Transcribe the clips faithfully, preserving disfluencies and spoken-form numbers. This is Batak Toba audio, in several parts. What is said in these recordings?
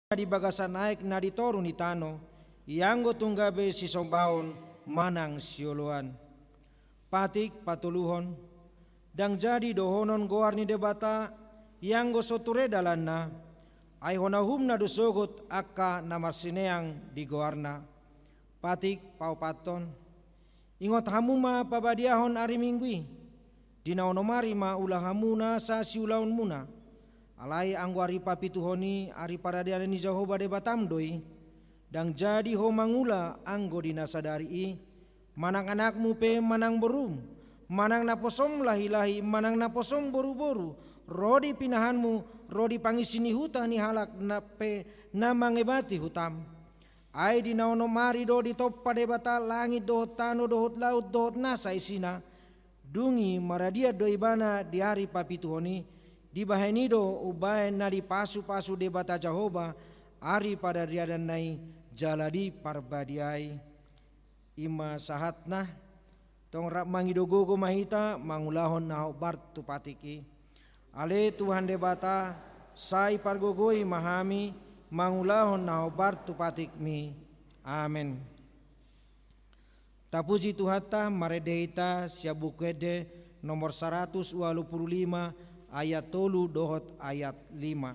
di bagasan aek na di toru ni tano, ianggo tung gabe sisombaon manang sioloan. Patik patoluhon. Ndang jadi dohonon goar ni Debata, ianggo so ture dalanna, ai hona uhumna do sogot angka na marsineang di goarna. Patik paopathon. Ingot hamu ma pabadiahon ari Minggu i, di na onom ari ma ula hamu nasa siulaonmuna. Alai anggo ari papituhon i, ari paradianan ni Jahowa Debatam do i. Ndang jadi ho mangula anggo di na sadari i, manang anakmu pe manang borum, manang naposom lahilahi, manang naposom boruboru, ro di pinahanmu, ro di pangisi ni huta ni halak na pe na mangebati hutam. Ai di na onom ari do ditompa Debata langit dohot tano dohot laut dohot nasa isina. Dung i maradian do ibana di ari papituhon i, dibahen i do umbahen na dipasupasu Debata Jahowa ari paradiananna i jala diparbadiai. I ma sahatna. Tong rap mangido gogo ma hita mangulahon na hombar tu patik i. Ale Tuhan Debata, sai pargogoi ma hami mangulahon na hombar tu patikmi. Amen. Tapuji Tuhanta, marende hita sian Buku Ende nomor saratus ualu pulu lima, ayat tolu dohot ayat lima.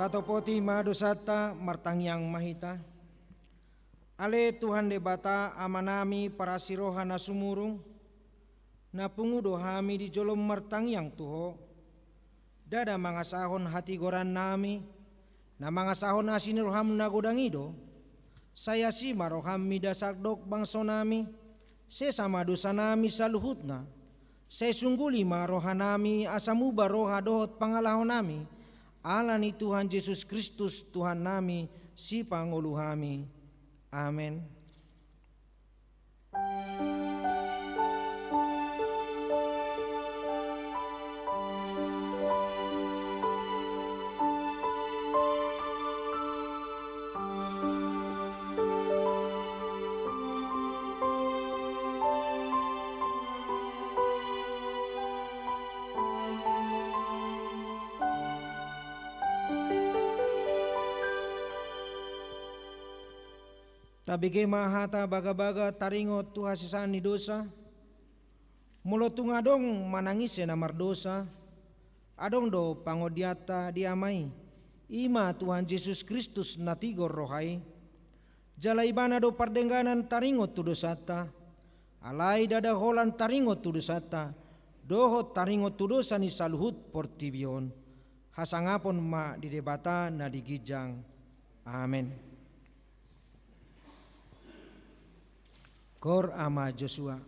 Tatopoti ma dosanta, martangiang ma hita. Ale Tuhan Debata, Amanami parasi roha na sumurung, na pungu do hami di jolom martangiang tu Ho. Ndada mangasahon hatigorannami, na mangasahon asi ni roham na godang i do. Sai asi ma roham mida sandok bangsonami, sesa ma dosanami saluhutna. Sai sungguli ma rohanami asa muba roha dohot pangalahonami, ala ni Tuhan Jesus Kristus Tuhannami, Sipangolu hami. Amen. Tabege ma hata bagabaga taringot tu hasesaan ni dosa. Molo tung adong manang ise na mardosa, adong do pangondianta di Ama i, i ma Tuhan Jesus Kristus na tigor roha i. Jala Ibana do pardengganan taringot tu dosanta. Alai ndada holan taringot tu dosanta dohot taringot tu dosa ni saluhut portibi on. Hasangapon ma di Debata na di ginjang. Amen. Kor ama Josua.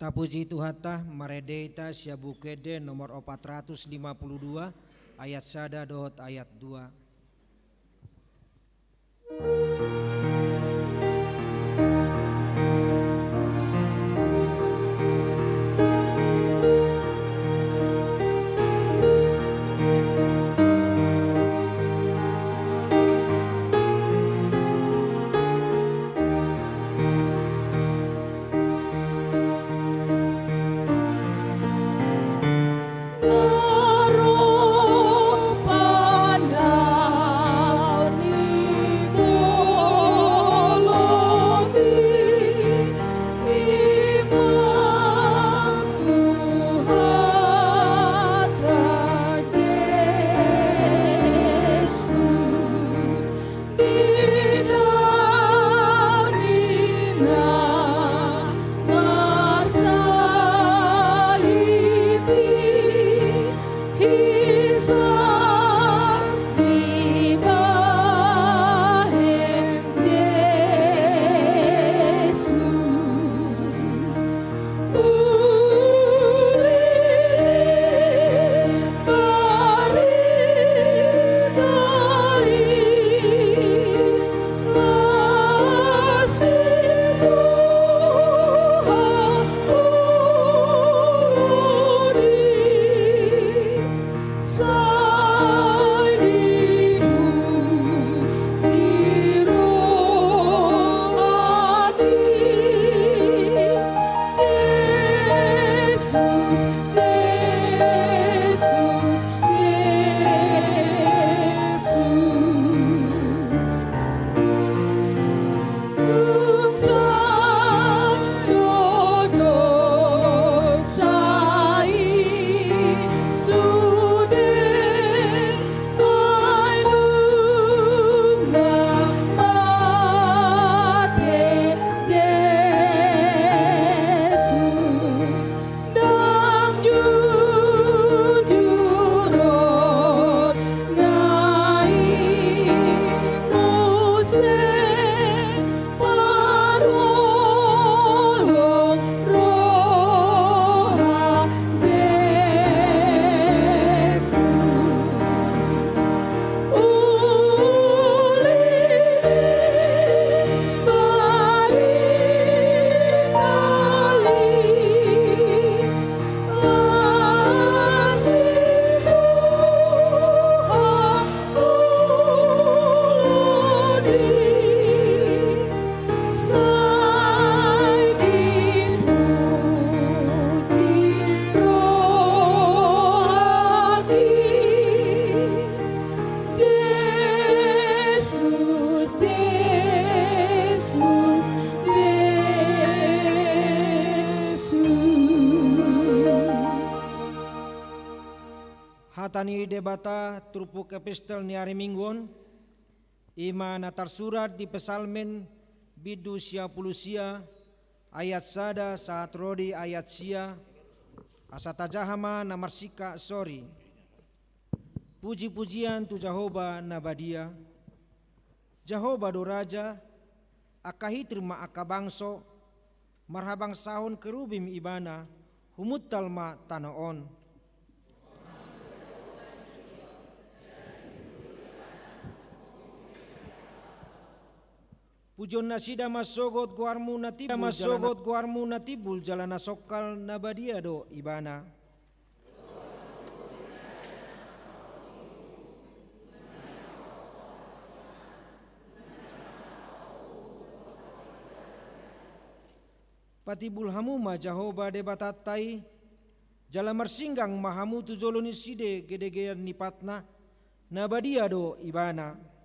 Tapuji Tuhanta, marende hita sian Buku Ende nomor opat ratus lima puluh dua, ayat sada dohot ayat dua. Hata ni Debata turpuk epistel ni ari Minggu on, i ma na tarsurat di Psalmen bindu sia pulu sia, ayat sada sahat ro di ayat sia. Asa tajaha ma na marsingkat sori. Puji-pujian tu Jahowa na badia. Jahowa do raja, angka hitir ma angka bangso, marhabangsahon kerubim Ibana, humuntal ma tano on. Pujon nasida ma sogot goarmu na timbul, ma sogot goarmu na timbul jala na songkal, na badia do Ibana. Patimbul hamu ma Jahowa Debatanta i, jala marsinggang ma hamu tu jolo ni sidegedean ni patna, na badia do Ibana.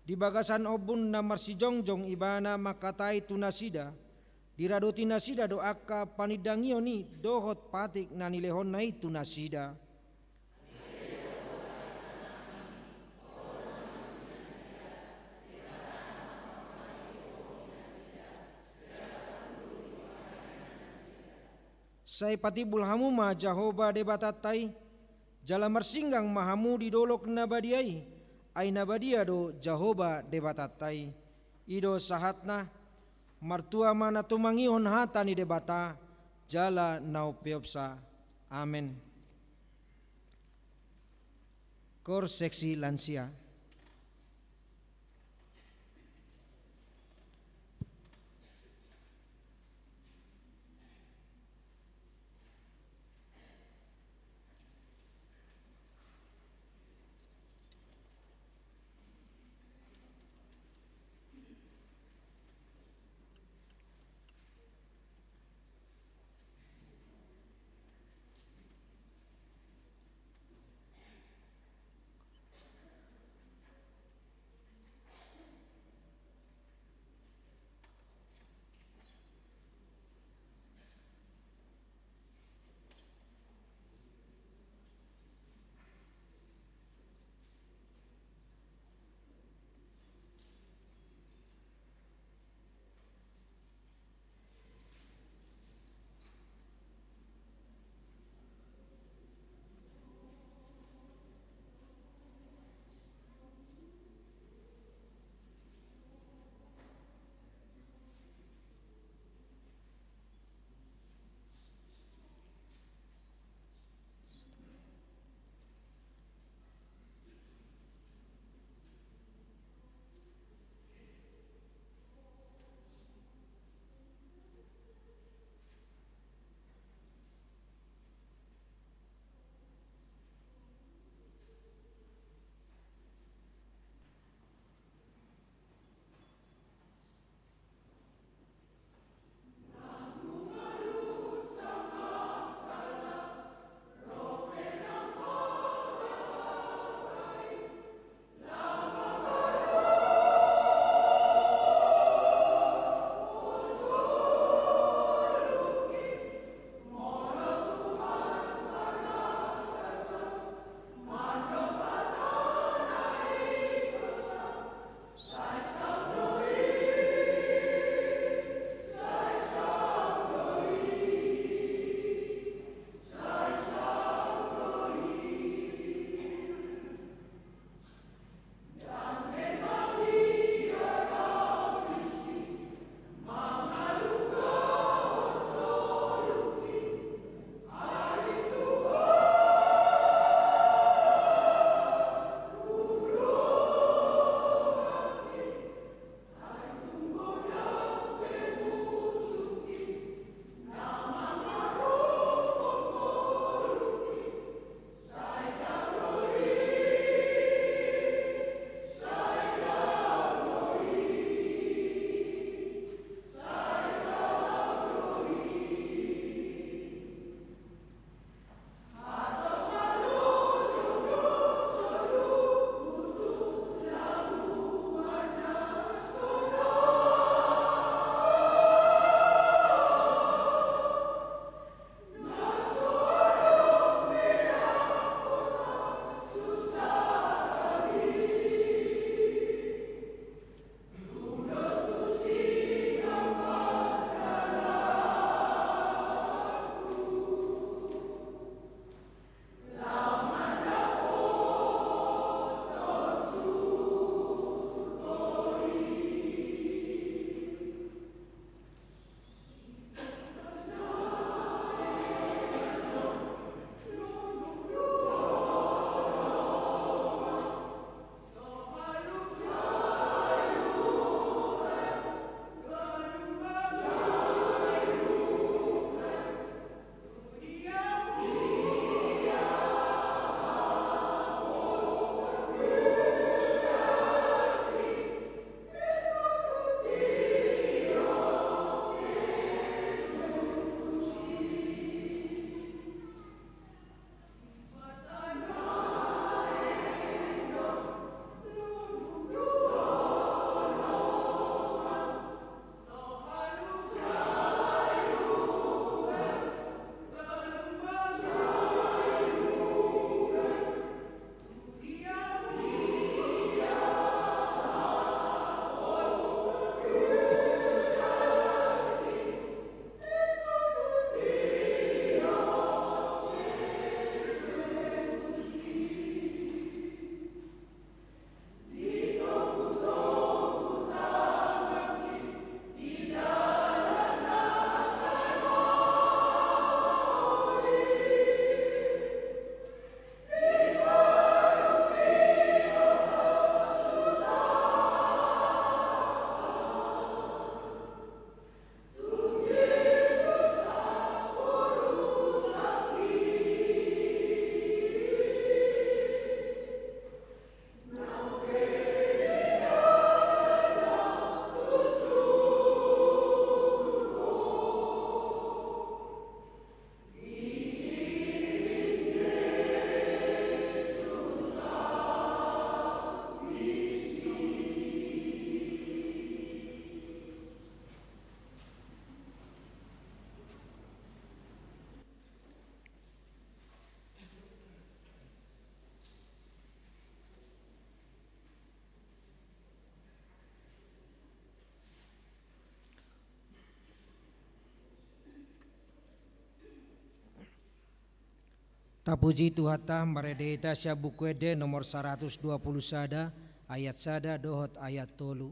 Di bagasan ombun na marsijongjong Ibana mangkatai tu nasida, diradoti nasida do angka panindangion i dohot patik na nilehonna i tu nasida. Sai patimbul hamu ma Jahowa Debatanta i, jala marsinggang ma hamu di dolok na badia i, ai na badia do Jahowa Debatanta i. I do sahatna. Martua ma na tumangihon hata ni Debata, jala na umpeopsa. Amen. Kor seksi lansia. Tapuji Tuhanta, marende hita sian Buku Ende nomor saratus dua pulu sada, ayat sada dohot ayat tolu.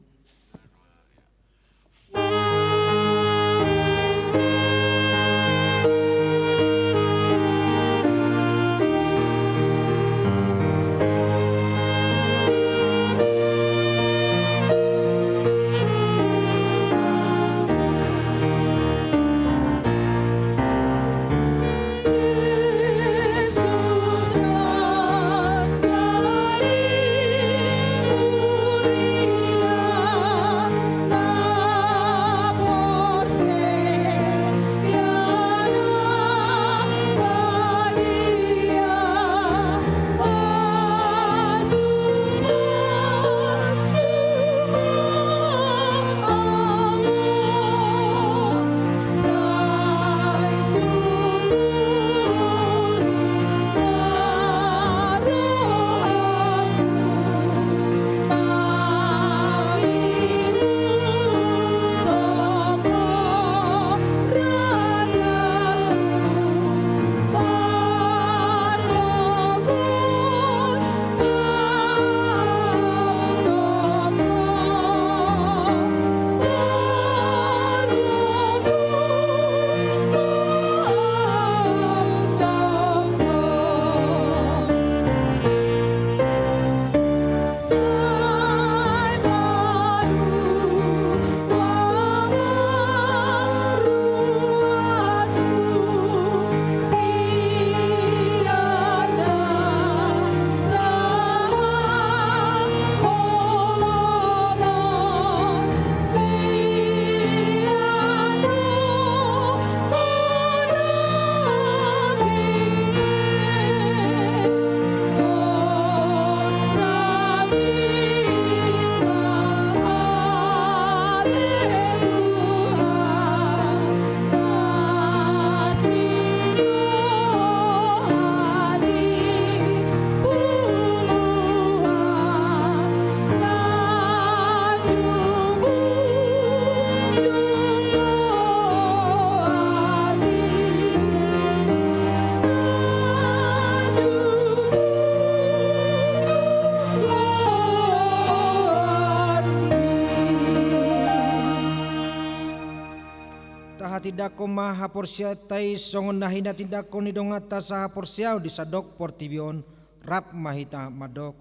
Tahatindangkon ma haporseaonta i songon na hinatindangkon ni donganta sahaporseaon di sandok portibi on. Rap ma hita mandok: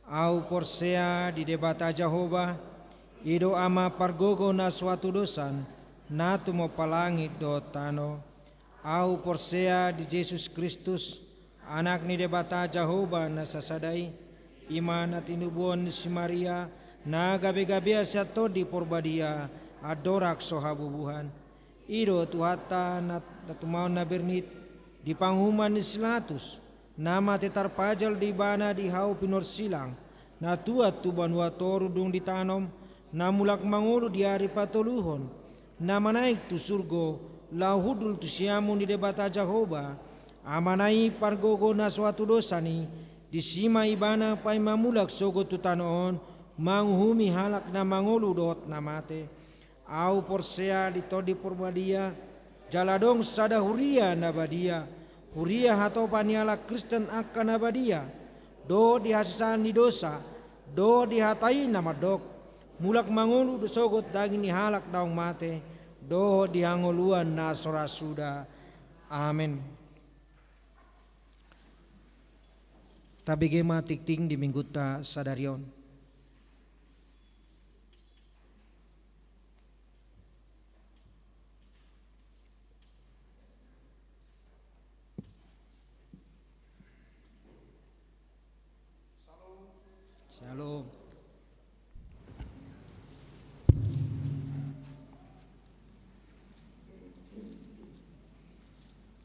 Ahu porsea di Debata Jahowa, i do Ama pargogo na so hatudosan, na tumompa langit dohot tano. Ahu porsea di Jesus Kristus, Anak ni Debata Jahowa na sasada i, i ma na tinubuhon ni si Maria, na gabegabean sian Tondi Porbadia, andorang so habubuhan. I do Tuhanta na, na tumaon na bernit, di panguhuman ni si Latus, na mate tarpajal do Ibana di hau pinorsilang, na tuat tu banua toru dung ditanom, na mulak mangolu di ari patoluhon, na manaek tu surgo, laho hundul tu siamun ni Debata Jahowa, Amana i pargogo na so hatudosan i. Disi ma Ibana paima mulak sogot tu tano on, manguhumi halak na mangolu dohot na mate. Ahu porsea di Tondi Porbadia, jala adong sada huria na badia, huria hatopan ni halak Kristen angka na badia, dohot di hasesaan ni dosa, dohot di hata i na mandok: Mulak mangolu do sogot daging ni halak naung mate, dohot di hangoluan na so ra suda. Amen. Tabege ma tingting di Minggunta sadari on. Shalom.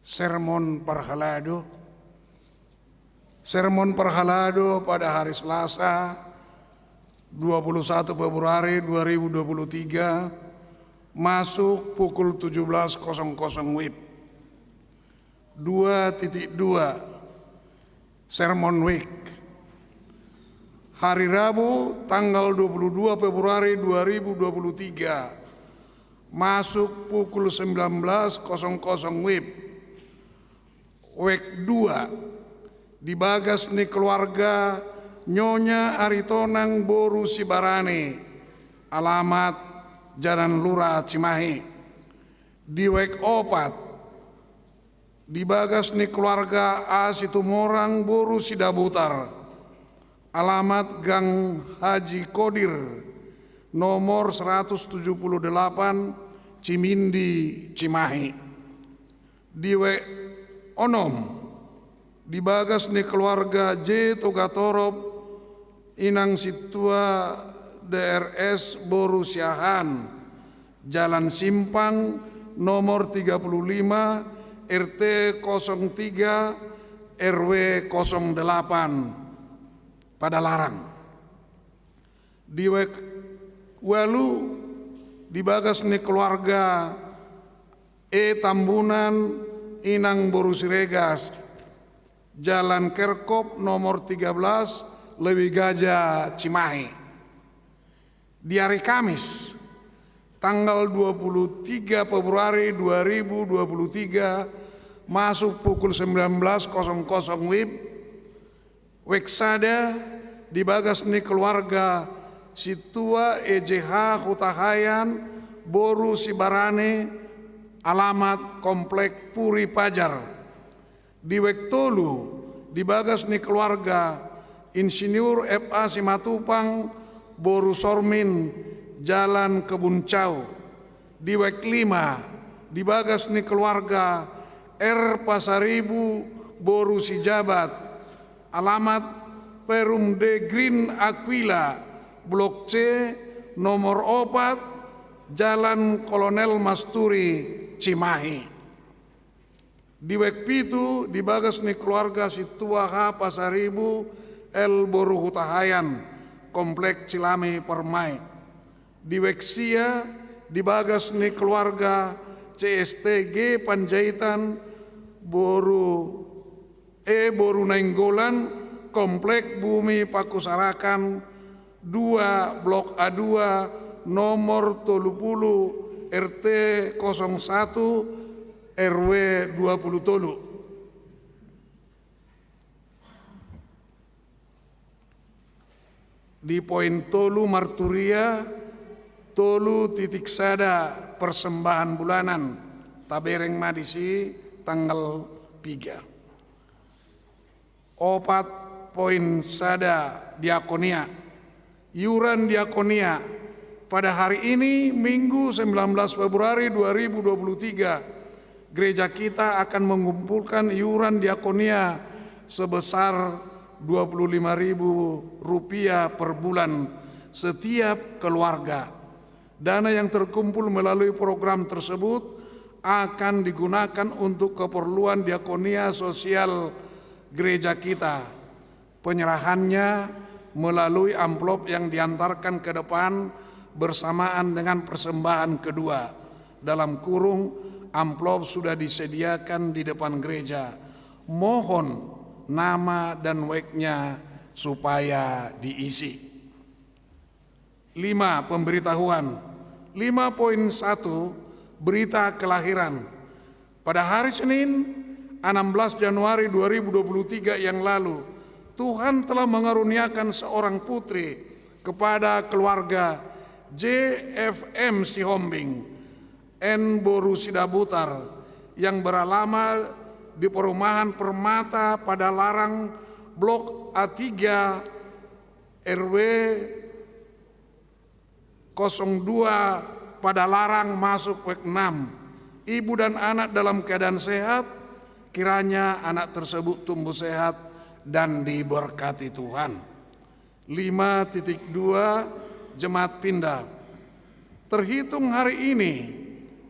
Sermon parhalado. Sermon parhalado pada hari Selasa, dua puluh satu Februari dua ribu dua puluh tiga, masuk pukul tujuh belas kosong kosong WIB. Dua titik dua, Sermon Week. Hari Rabu, tanggal dua puluh dua Februari dua ribu dua puluh tiga, masuk pukul sembilan belas kosong kosong WIB. Wek dua, di bagas ni keluarga Nyonya Aritonang boru Sibarani, alamat Jalan Lurah Cimahi. Di wek opat, di bagas ni keluarga A Situmorang boru Sidabutar, alamat Gang Haji Kodir, nomor seratus tujuh puluh delapan, Cimindi, Cimahi. Di wek onom, di bagas ni keluarga J Togatorop, Inang Sintua D R S boru Siahaan, Jalan Simpang, nomor tiga puluh lima, R T kosong tiga, R W kosong delapan, Padalarang. Di wek ualu, di bagas ni keluarga E Tambunan, Inang boru Siregar, Jalan Kerkop nomor tiga belas, Lewi Gaja, Cimahi. Di hari Kamis, tanggal dua puluh tiga Februari dua ribu dua puluh tiga, masuk pukul sembilan belas kosong kosong wib, wek sada, di bagas ni keluarga Sintua E J H Hutahaean boru Sibarani, alamat Komplek Puri Pajar. Di wek tolu, di bagas ni keluarga Insinyur F A Simatupang boru Sormin, Jalan Kebun Cau. Di wek lima, di bagas ni keluarga R Pasaribu boru Sijabat, alamat Perum D Green Aquila, Blok C, nomor opat, Jalan Kolonel Masturi, Cimahi. Di wek pitu, di bagas ni keluarga Sintua H Pasaribu L boru Hutahaean, Komplek Cilame Permai. Di wek sia, di bagas ni keluarga C S T G Panjaitan boru E boru Nainggolan, Komplek Bumi Pakusarakan dua, Blok A dua, nomor tolu puluh, R T kosong satu, R W dua puluh tolu. Di poin tolu marturia, tolu titik sada persembahan bulanan, tabereng ma disi tanggal piga. Opat poin sada, diakonia. Iuran diakonia. Pada hari ini, Minggu sembilan belas Februari dua ribu dua puluh tiga, gereja kita akan mengumpulkan iuran diakonia sebesar dua puluh lima ribu rupiah per bulan setiap keluarga. Dana yang terkumpul melalui program tersebut akan digunakan untuk keperluan diakonia sosial gereja kita. Penyerahannya melalui amplop yang diantarkan ke depan bersamaan dengan persembahan kedua. Dalam kurung, amplop sudah disediakan di depan gereja. Mohon nama dan weknya supaya diisi. Lima, pemberitahuan. Lima poin satu, berita kelahiran. Pada hari Senin, enam belas Januari dua ribu dua puluh tiga yang lalu, Tuhan telah mengaruniakan seorang putri kepada keluarga J F M Sihombing, N boru Sidabutar, yang beralamat di perumahan Permata Padalarang, Blok A tiga, R W kosong dua, Padalarang, masuk wek enam. Ibu dan anak dalam keadaan sehat, kiranya anak tersebut tumbuh sehat dan diberkati Tuhan. Lima titik dua, jemaat pindah. Terhitung hari ini,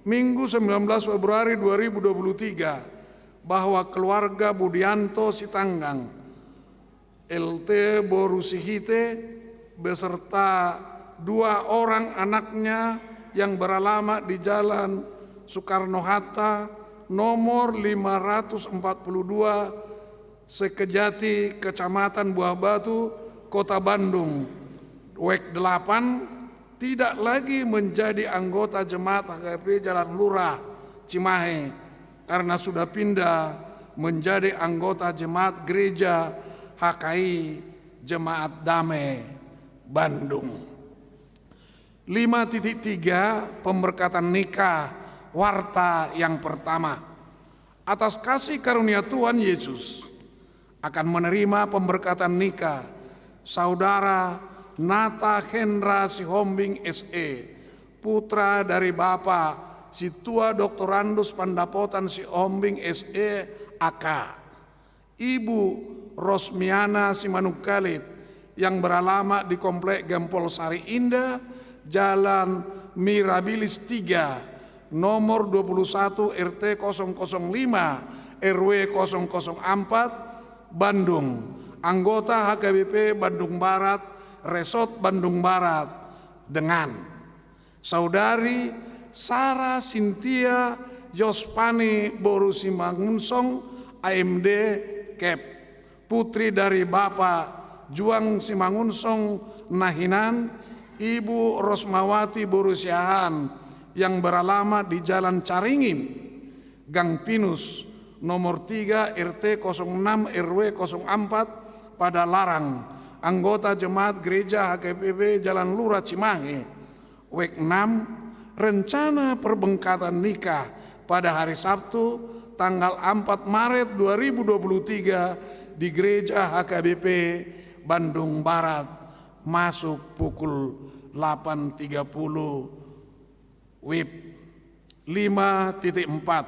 Minggu sembilan belas Februari dua ribu dua puluh tiga, bahwa keluarga Budianto Sitanggang, L T boru Sihite, beserta dua orang anaknya yang beralamat di Jalan Soekarno-Hatta, nomor lima ratus empat puluh dua, Sekejati, Kecamatan Buah Batu, Kota Bandung, wek delapan, tidak lagi menjadi anggota jemaat H K P Jalan Lurah, Cimahi, karena sudah pindah menjadi anggota jemaat gereja H K I Jemaat Dame Bandung. Lima titik tiga, pemberkatan nikah, warta yang pertama. Atas kasih karunia Tuhan Yesus, akan menerima pemberkatan nikah Saudara Nata Hendra Sihombing, S E, putra dari Bapa Situa Doktorandus Pandapotan Sihombing, S E, A K, Ibu Rosmiana Simanungkalit, yang beralamat di Komplek Gempol Sari Indah, Jalan Mirabilis tiga, nomor dua puluh satu, R T kosong kosong lima, R W kosong kosong empat, Bandung. Anggota H K B P Bandung Barat, Resort Bandung Barat, dengan Saudari Sara Sintia Yospani boru Simangunsong, A M D, Kep, putri dari Bapa Juang Simangunsong na hinan, Ibu Rosmawati boru Siahaan, yang beralamat di Jalan Caringin, Gang Pinus, nomor tiga, R T kosong enam, R W kosong empat, Padalarang, anggota jemaat gereja H K B P Jalan Lura Cimahi. Wek enam, rencana perbengkatan nikah pada hari Sabtu, tanggal empat Maret dua ribu dua puluh tiga di Gereja H K B P Bandung Barat, masuk pukul delapan tiga puluh W I B. Lima titik empat,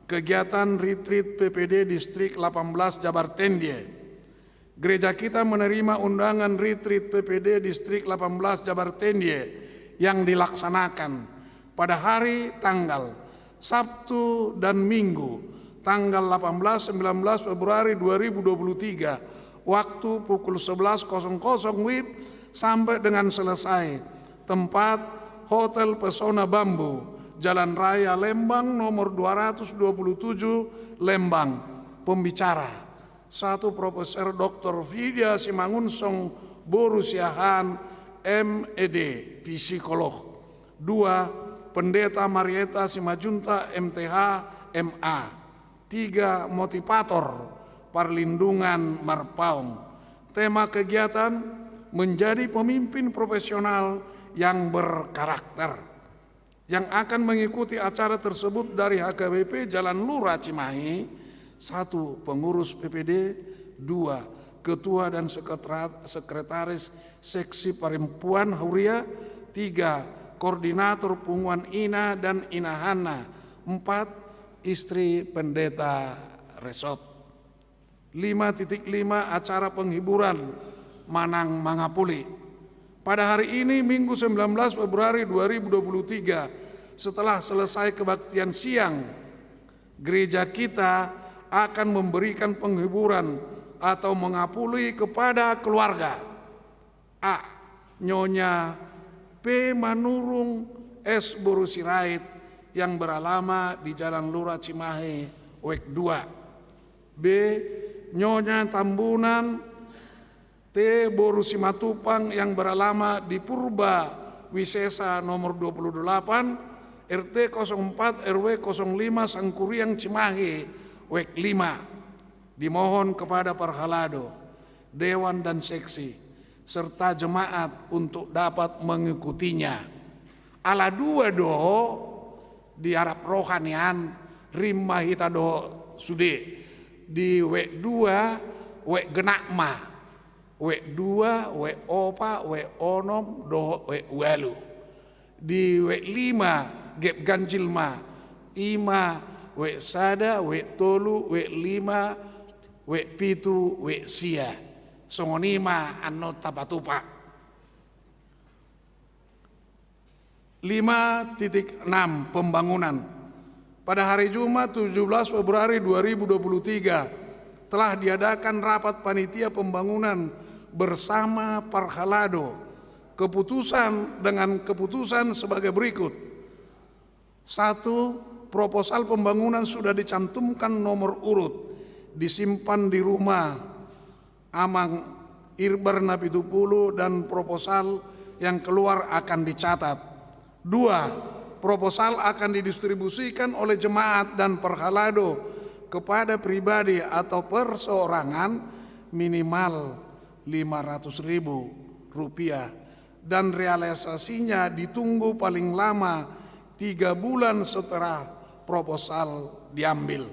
kegiatan retreat P P D Distrik delapan belas Jabar Tendie. Gereja kita menerima undangan retreat P P D Distrik delapan belas Jabar Tendie yang dilaksanakan pada hari tanggal Sabtu dan Minggu, tanggal delapan belas, sembilan belas Februari dua ribu dua puluh tiga, waktu pukul sebelas kosong kosong W I B sampai dengan selesai. Tempat, Hotel Pesona Bambu, Jalan Raya Lembang, nomor dua ratus dua puluh tujuh, Lembang. Pembicara, satu, Profesor Doktor Vidya Simangunsong boru Siahaan, M E D, psikolog. Dua, Pendeta Marieta Simanjuntak, M T H, M A. Tiga, motivator, perlindungan marpaung. Tema kegiatan, menjadi pemimpin profesional yang berkarakter. Yang akan mengikuti acara tersebut dari H K B P Jalan Lura Cimahi, satu, pengurus P P D, dua, ketua dan sekretera-, sekretaris seksi perempuan Huria, tiga, koordinator punguan ina dan inahana, empat, istri pendeta resort. Lima titik lima, acara penghiburan manang mangapuli. Pada hari ini, Minggu sembilan belas Februari dua ribu dua puluh tiga, setelah selesai kebaktian siang, gereja kita akan memberikan penghiburan atau mangapuli kepada keluarga. A, Nyonya P Manurung S boru Sirait yang beralamat di Jalan Lura Cimahi, Wek dua. B, Nyonya Tambunan T boru Simatupang yang beralamat di Purba Wisesa nomor dua puluh delapan, R T kosong empat, R W kosong lima, Sangkuriang Cimahi, Wek lima. Dimohon kepada parhalado, dewan dan seksi, serta jemaat untuk dapat mengikutinya. Ala dua do di arap roha nian, rim ma hita dohot sude. Di Wek dua, Wek genap ma. Wek dua, Wek opat, Wek onom, dohot Wek ualu. Di Wek lima, gep ganjil ma. I ma Wek sada, Wek tolu, Wek lima, Wek pitu, Wek sia. Songon i ma annon tapatupa. Lima titik enam, pembangunan. Pada hari Jumat, tujuh belas Februari dua ribu dua puluh tiga, telah diadakan rapat panitia pembangunan bersama parhalado. Keputusan, dengan keputusan sebagai berikut. Satu, proposal pembangunan sudah dicantumkan nomor urut, disimpan di rumah Amang Irbar na pitu puluh, dan proposal yang keluar akan dicatat. Dua, proposal akan didistribusikan oleh jemaat dan parhalado kepada pribadi atau perseorangan minimal lima ratus ribu rupiah dan realisasinya ditunggu paling lama tiga bulan setelah proposal diambil.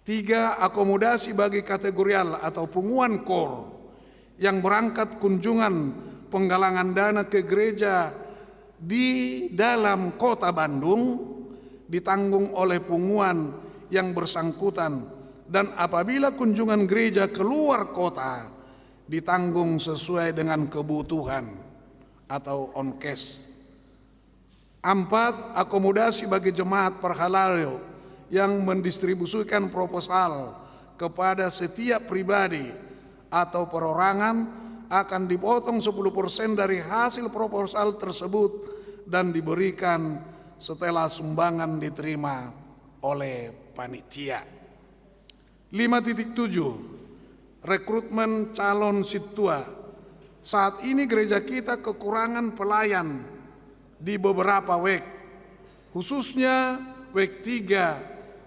Tiga, akomodasi bagi kategorial atau punguan kor yang berangkat kunjungan penggalangan dana ke gereja di dalam kota Bandung ditanggung oleh punguan yang bersangkutan, dan apabila kunjungan gereja keluar kota ditanggung sesuai dengan kebutuhan atau on cash. Empat, akomodasi bagi jemaat parhalado yang mendistribusikan proposal kepada setiap pribadi atau perorangan akan dipotong sepuluh persen dari hasil proposal tersebut dan diberikan setelah sumbangan diterima oleh panitia. Lima titik tujuh, rekrutmen calon sintua. Saat ini gereja kita kekurangan pelayan di beberapa wek, khususnya wek tiga,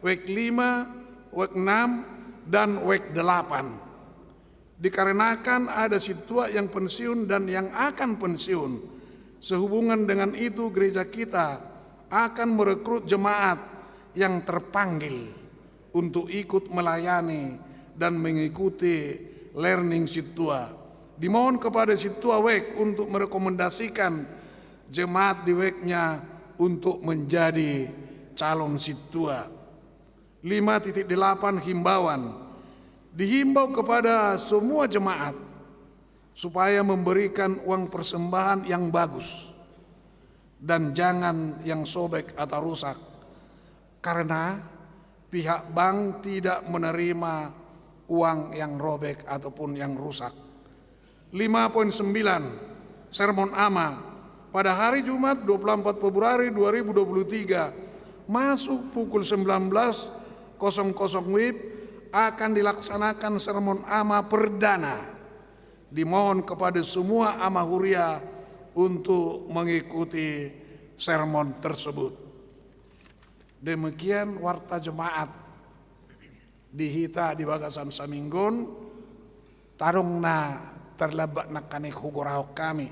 wek lima, wek enam, dan wek delapan. Dikarenakan ada sintua yang pensiun dan yang akan pensiun, sehubungan dengan itu gereja kita akan merekrut jemaat yang terpanggil untuk ikut melayani dan mengikuti learning sintua. Dimohon kepada sintua wek untuk merekomendasikan jemaat di weknya untuk menjadi calon sintua. Lima titik delapan, himbauan. Dihimbau kepada semua jemaat supaya memberikan uang persembahan yang bagus dan jangan yang sobek atau rusak, karena pihak bank tidak menerima uang yang robek ataupun yang rusak. Lima poin sembilan, Sermon Ama. Pada hari Jumat dua puluh empat Februari dua ribu dua puluh tiga, masuk pukul sembilan belas kosong kosong W I B, akan dilaksanakan Sermon Ama perdana. Dimohon kepada semua ama huria untuk mengikuti sermon tersebut. Demikian warta jemaat di hita di bagasan saminggu on. Tadong na tarlambat nangkaning hugorahon hami.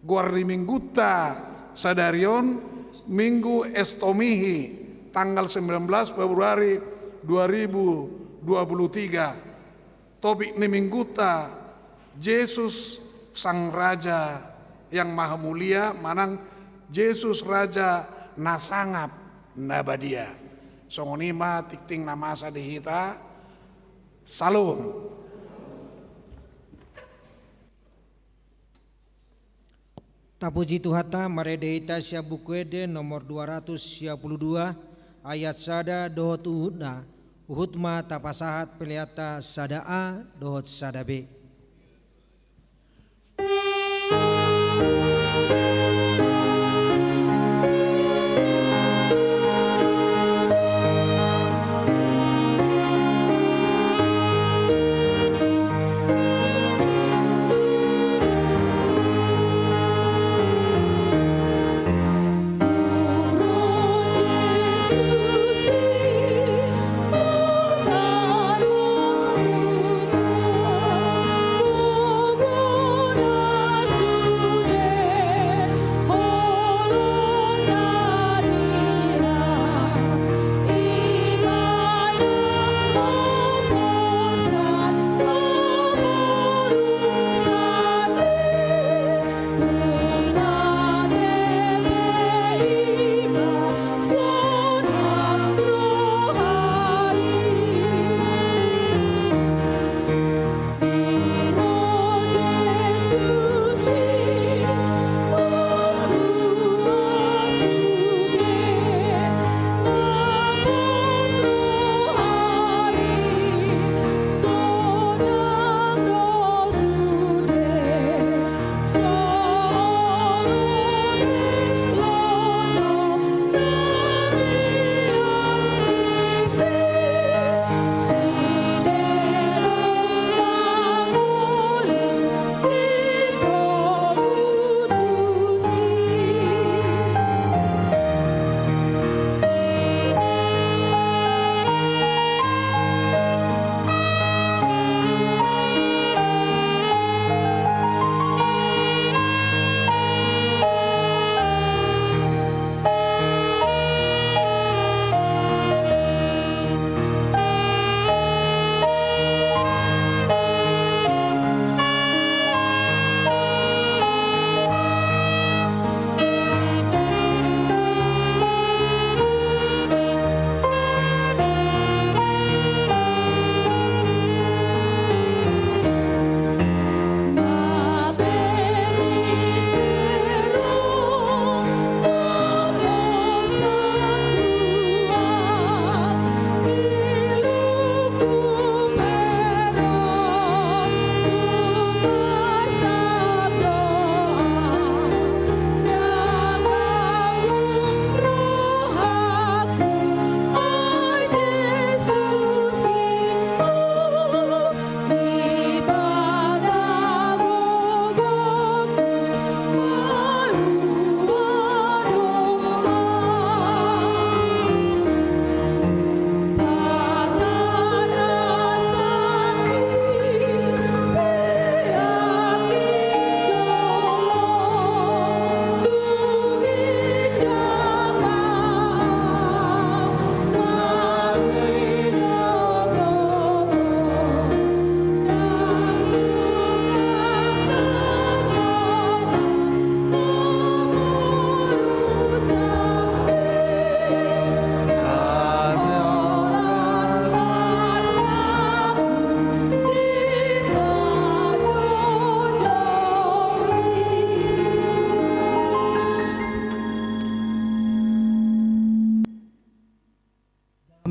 Goar ni minggunta sadari on, Minggu Estomihi, tanggal sembilan belas Februari dua ribu dua puluh tiga. Topik ni minggunta, Jesus Sang Raja yang Maha Mulia, manang Jesus Raja na sangap na badia. Songon i ma tingting na masa di hita. Salom. Tapuji Tuhanta, marende hita sian Buku Ende nomor dua ratus sia puluh dua, ayat sada dohot uhutna. Uhut ma tapasahat peleanta sada A dohot sada B.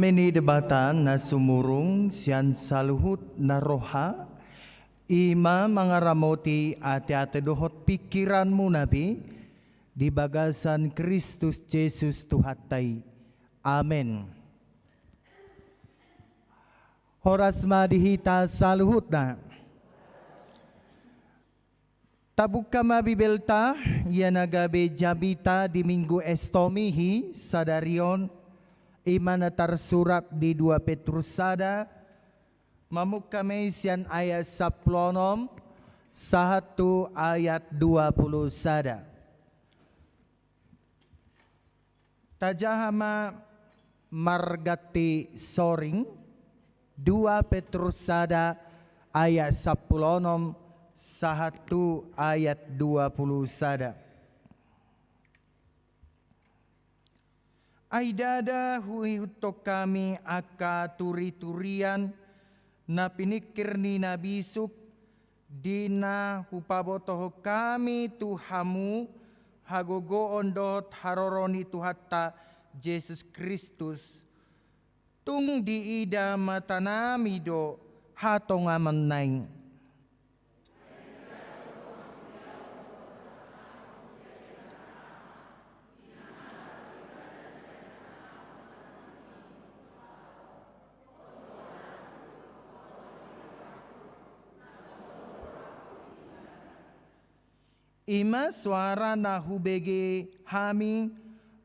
Ni Debata na sumurung sian saluhut na roha, i ma mangaramoti ateate dohot pingkiranmuna be di bagasan Kristus Jesus Tuhanta i. Amen. Horas ma di hita saluhutna. Tabuka ma Bibelta, ia na gabe jamita di Minggu Estomihi sadari on, i ma na tarsurat di dua Petrus sada, mamungka ma i sian ayat sampulu onom sahat tu ayat dua pulu sada. Tajaha ma marganti soring, dua Petrus sada ayat sampulu onom sahat tu ayat dua pulu sada. Ai ndada huihuthon hami angka turiturian na piningkir ni na bisuk, di na hupabotohon hami tu hamu hagogoon dohot haroro ni Tuhanta Jesus Kristus. Tung diida matanami do hatongamonna i. I ma soara na hubege hami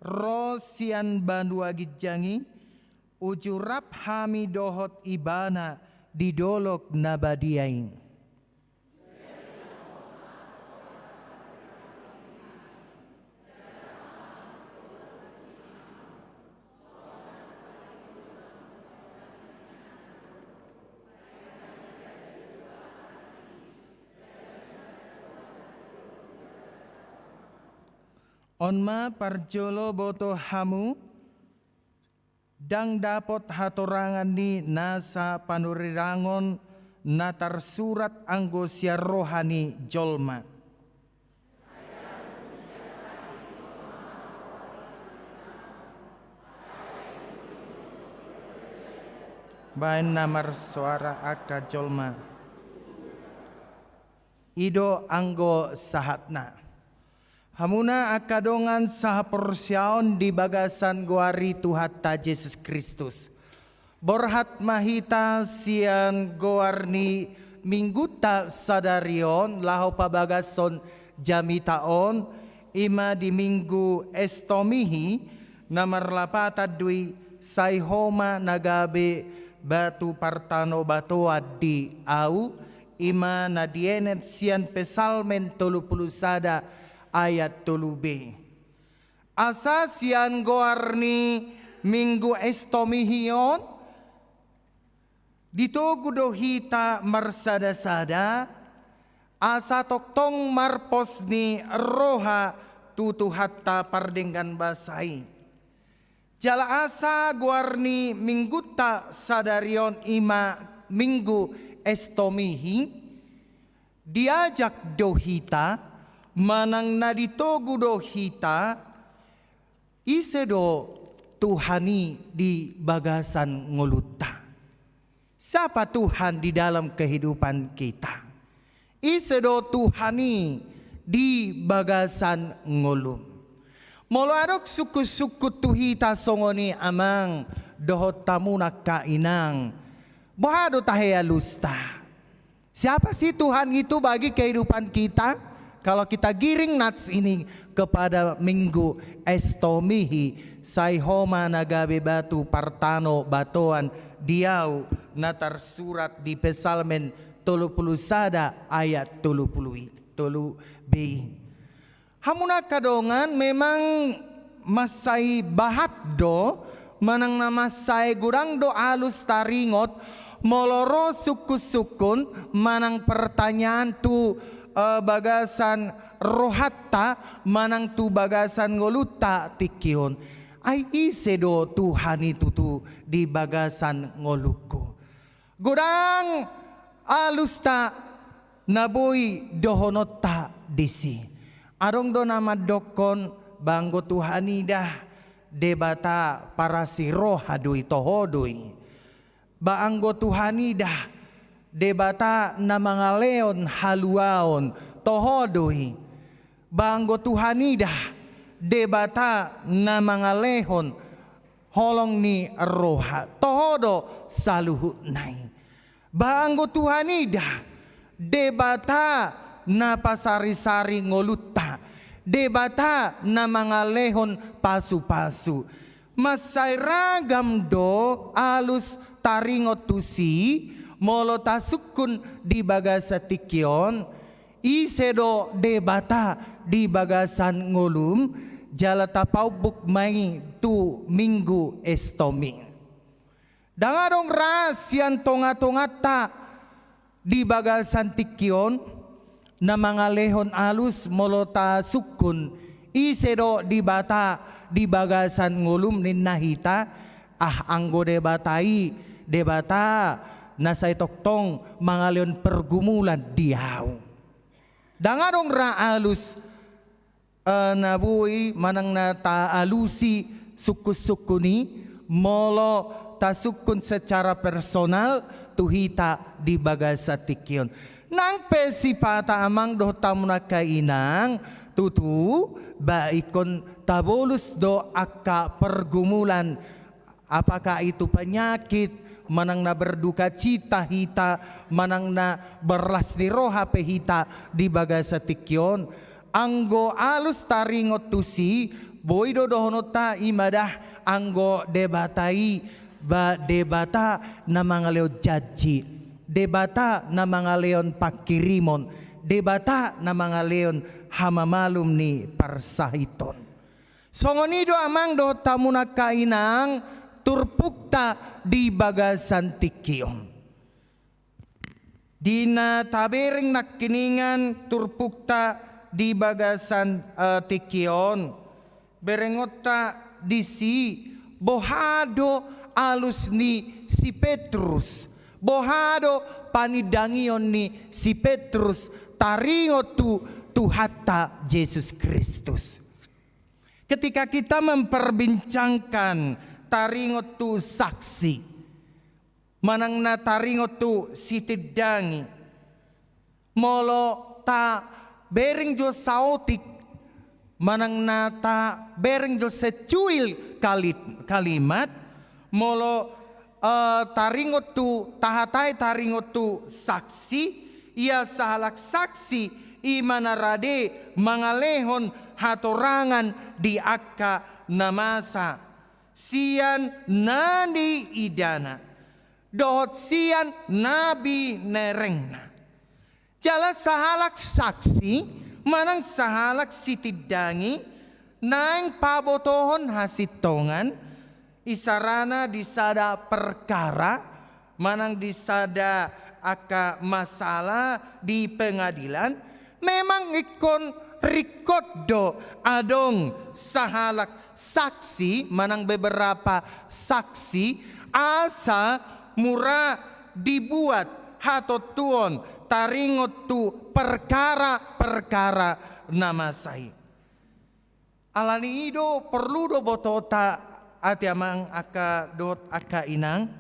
ro sian banua ginjang i, uju rap hami dohot Ibana di dolok na badia i. On ma parjolo boto hamu, ndang dapot hatorangan ni nasa panurirangon na tarsurat anggo sian roha ni jolma. Baen na marsoara angka jolma. I do anggo sahatna. Hamuna angka dongan sahaporseaon di bagasan goar ni Tuhanta Jesus Kristus. Borhat ma hita sian goar ni Minggunta sadari on laho pabagashon jamita on, i ma di Minggu Estomihi, na marlapatan do i, sai Ho ma na gabe batu partanobatoan di ahu, i ma na dienet sian Psalmen tolu pulu sada ayat tolu b. Asa sian goar ni Minggu Estomihi on, ditogu do hita marsadasada, asa tongtong marpos ni roha tu Tuhanta pardenggan basa i. Jala asa goar ni Minggunta sadari on, i ma Minggu Estomihi, diajak do hita, manang na ditogu do hita, ise do Tuhan i di bagasan ngolunta. Siapa Tuhan di dalam kehidupan kita? Ise do Tuhan i di bagasan ngolum? Molo adong sungkun-sungkun tu hita songon i, amang dohot hamu angka inang, boha do tahe alusta? Siapa sih Tuhan itu bagi kehidupan kita? Kalau kita giring nats ini kepada Minggu Estomihi, sai Ho ma na gabe batu partanobatoan di ahu, na tarsurat di Psalmen tolu pulu sada ayat tolu pulu i, tolu b i. Hamuna angka dongan, memang mansai bahat do, manang na mansai godang do alus taringot, molo ro sungkun-sungkun manang pertanyaan tu, eh, bagasan rohanta, manang tu bagasan ngolunta tingki on. Ai ise do Tuhan i tutu di bagasan ngolungku? Godang alusta na boi dohononta disi. Adong do na mandokkon, ba anggo Tuhan i da, Debata parasi roha do i, toho do i. Ba anggo Tuhan i da Debata na mangalehon haluaon, toho do i. Ba anggo Tuhan i da Debata na mangalehon holong ni roha, toho do saluhutna i. Ba anggo Tuhan i da Debata na pasarisari ngolunta, Debata na mangalehon pasupasu. Mansai ragam do alus taringot tusi, molo tasungkun di bagasan tingki on, ise do Debata di bagasan ngolum, jala tapaumbuk ma i tu Minggu Estomi. Ndang adong ra sian tongatonganta di bagasan tingki on na mangalehon alus molo tasungkun ise do Debata di bagasan ngolum ninna hita. Ah, anggo Debata i Debata na sai tongtong mangalehon pergumulan di ahu. Ndang adong ra alus eh, na boi manang na taalusi sungkunsungkun i, molo tasungkun secara personal tu hita di bagasan tingki on. Nang pe sipata amang dohot hamu angka inang, tutu ba ingkon tabolus do angka pergumulan, apakah itu penyakit, manang na berduka cita hita, manang na berlas ni roha pe hita di bagasan tingki on. Anggo alus taringot tusi, boi do dohononta i ma da anggo Debata i ba Debata na mangalehon janji, Debata na mangalehon pangkirimon, Debata na mangalehon hamamalum ni parsahiton. Songon i do amang dohot hamu angka inang turpukta di bagasan tingki on. Di na tabereng nangkiningan turpukta di bagasan, eh, tingki on, berengonta disi, boha do alus ni si Petrus, boha do panindangion ni si Petrus taringot tu Tuhanta Jesus Kristus. Ketika kita memperbincangkan taringot tu saksi, manang na taringot tu sitindangi, molo tabereng jo saotik, manang na tabereng jo secuil kali-, kalimat, molo eh, taringot tu, tahatai taringot tu saksi, ia sahalak saksi i ma na rade mangalehon hatorangan di angka na masa, sian na niidana, dohot sian na binerengna. Jala sahalak saksi, manang sahalak sitindangi, naeng pabotohon hasintongan, isarana di sada perkara, manang di sada angka masalah di pengadilan, memang ingkon ringkot do adong sahalak saksi, manang beberapa saksi, asa mura dibuat hatontuon taringot tu perkara-perkara na masa i. Alani i do porlu do botota ate amang angka dohot angka inang,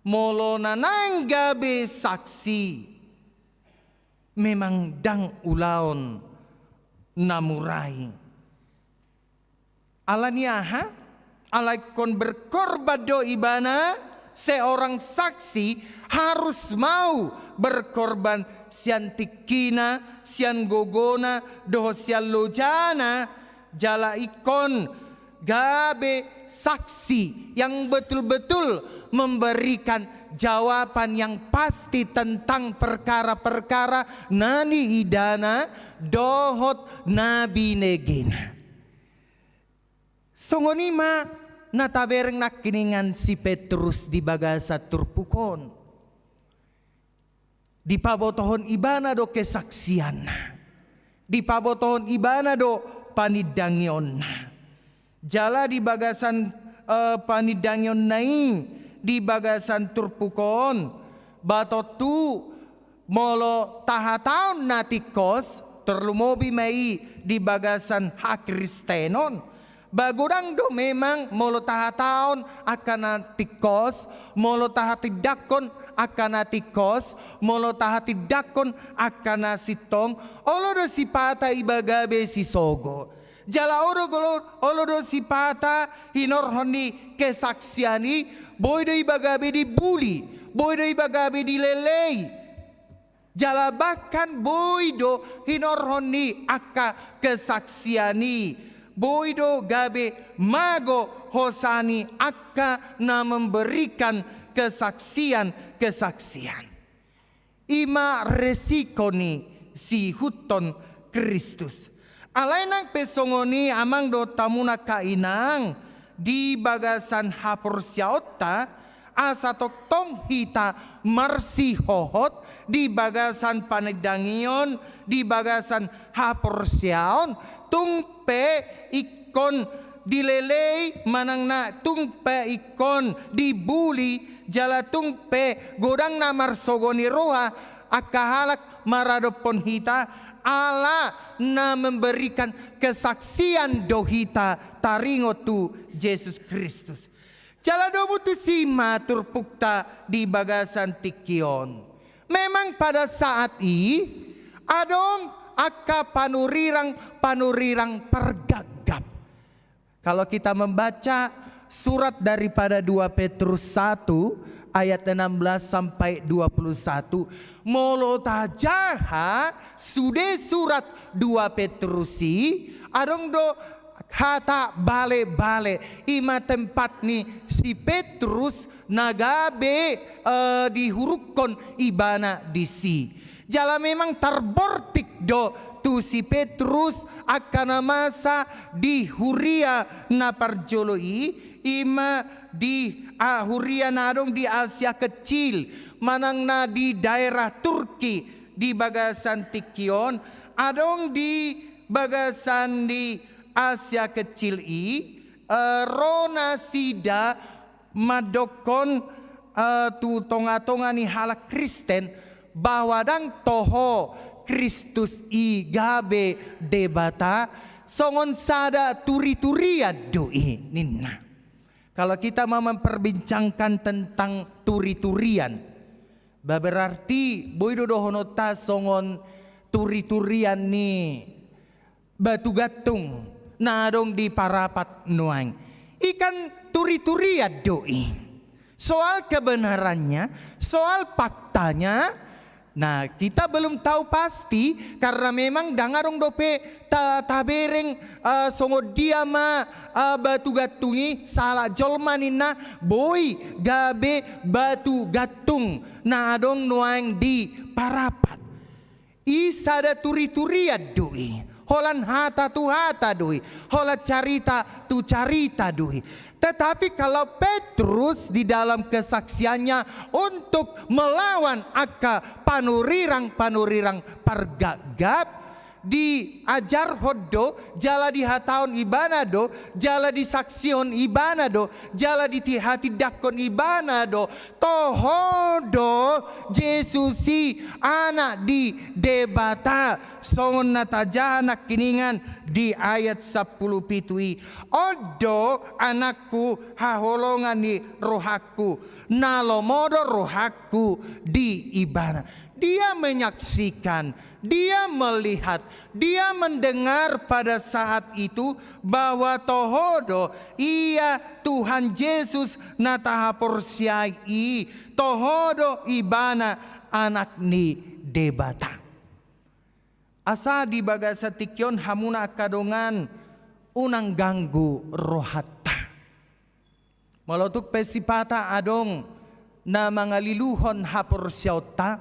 molo na naeng gabe saksi, memang ndang ulaon na mura i. Alani aha? Alai ingkon berkorban do ibana, seorang saksi harus mau berkorban sian tingkina, sian gogona, dohot sian lojana, jala ingkon gabe saksi yang betul-betul memberikan jawaban yang pasti tentang perkara-perkara na niidana dohot na binegena. Songon i ma na tabereng nangkiningan si Petrus di bagasan turpuk on. Dipabotohon ibana do kesaksianna, dipabotohon ibana do panindangionna. Jala di bagasan, eh, panindangionna i, di bagasan turpuk on, ba tontu molo tahatahon na tingkos, tarlumobi ma i di bagasan hakristenon, Ba godang do memang molo tahatahon angka na tingkos, molo tahatindangkon angka na tingkos, molo tahatindangkon angka na sintong, olo do sipata iba gabe sisogo. Jala olo, olo do sipata hinorhon ni kesaksian i, boi do iba gabe dibuli, boi do iba gabe dilelei. Jala bahkan boi do hinorhon ni angka kesaksian i, boi do gabe mago hosa ni angka na memberikan kesaksian-kesaksian. I ma resiko ni siihuthon Kristus. Alai nang pe songon i, amang dohot hamuna angka inang, di bagasan haporseaonta, asa tongtong hita marsihohot di bagasan panindangion, di bagasan haporseaon, tung pe ingkon dilelei manang na tung pe ingkon dibuli, jala tung pe godang na marsogo ni roha angka halak maradophon hita, ala na memberikan kesaksian do hita taringot tu Jesus Kristus. Jala domu tusi ma turpukta di bagasan tingki on. Memang pada saat i, adong angka panurirang-panurirang pargapgap. Kalau kita membaca surat daripada dua Petrus satu ayat enam belas sampai dua puluh satu, molo tajaha sude surat dua Petrus i, adong do hata balebale, i ma tempat ni si Petrus na gabe, eh, dihurungkon ibana disi. Jala memang tarbortik do tu si Petrus angka na masa di huria na parjolo i, i ma di, ah, huria na adong di Asia Kecil, manang na di daerah Turki di bagasan tingki on, adong di bagasan di Asia Kecil i, eh, ro nasida mandokkon, eh, tu tongatonga ni halak Kristen, bahwa ndang toho Kristus i gabe Debata, songon sada turiturian do i, ninna. Kalau kita mau memperbincangkan tentang turiturian, ba berarti boi do dohononta songon turiturian ni batu gantung na adong di Parapat nuaeng. I kan turiturian do i. Soal kebenarannya, soal faktanya, nah, kita belum tahu pasti, karena memang ndang adong dope ta-, tabereng, eh, songon dia ma, eh, batu gantung i, sahalak jolma ninna boi gabe batu gantung na adong nuaeng di Parapat. I sada turiturian do i, holan hata tu hata do i, holan carita tu carita do i. Tetapi kalau Petrus di dalam kesaksiannya untuk melawan angka panurirang-panurirang pargapgap, diajarhon do, jala dihatahon ibana do, jala disaksihon ibana do, jala dihatindangkon ibana do, toho do Jesus i anak ni Debata, songon na tajaha nangkiningan di ayat sampulu pitu i. On do anakku haholongan ni rohangku, na lomo do rohangku di ibana. Dia menyaksikan, dia melihat, dia mendengar pada saat itu bahwa toho do ia Tuhan Jesus na tahaporseai i, toho do ibana anak ni Debata. Asa di bagasan tingki on hamuna angka dongan, unang ganggu rohanta. Molo tung pe sipata adong na mangaliluhon haporseaonta,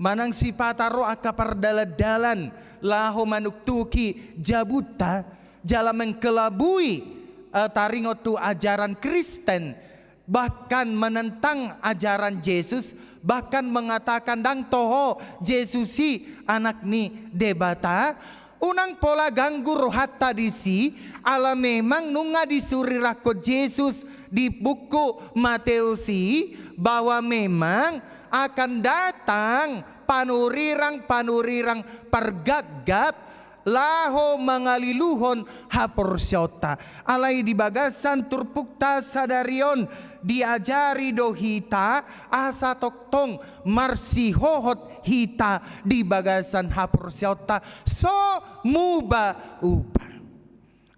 manang sipata ro angka pardalandalan laho manuktuki jabunta, jala mengkelabui, eh, taringot tu ajaran Kristen, bahkan menentang ajaran Jesus, bahkan mengatakan ndang toho Jesus i anak ni Debata, unang pola ganggu rohanta disi, ala memang nunga disurirangkon Jesus di buku Mateus i, bahwa memang akan datang panurirang-panurirang pargapgap, laho mangaliluhon haporseaonta. Alai di bagasan turpukta sadari on diajari do hita asa tongtong marsihohot hita di bagasan haporseaonta so muba-uba.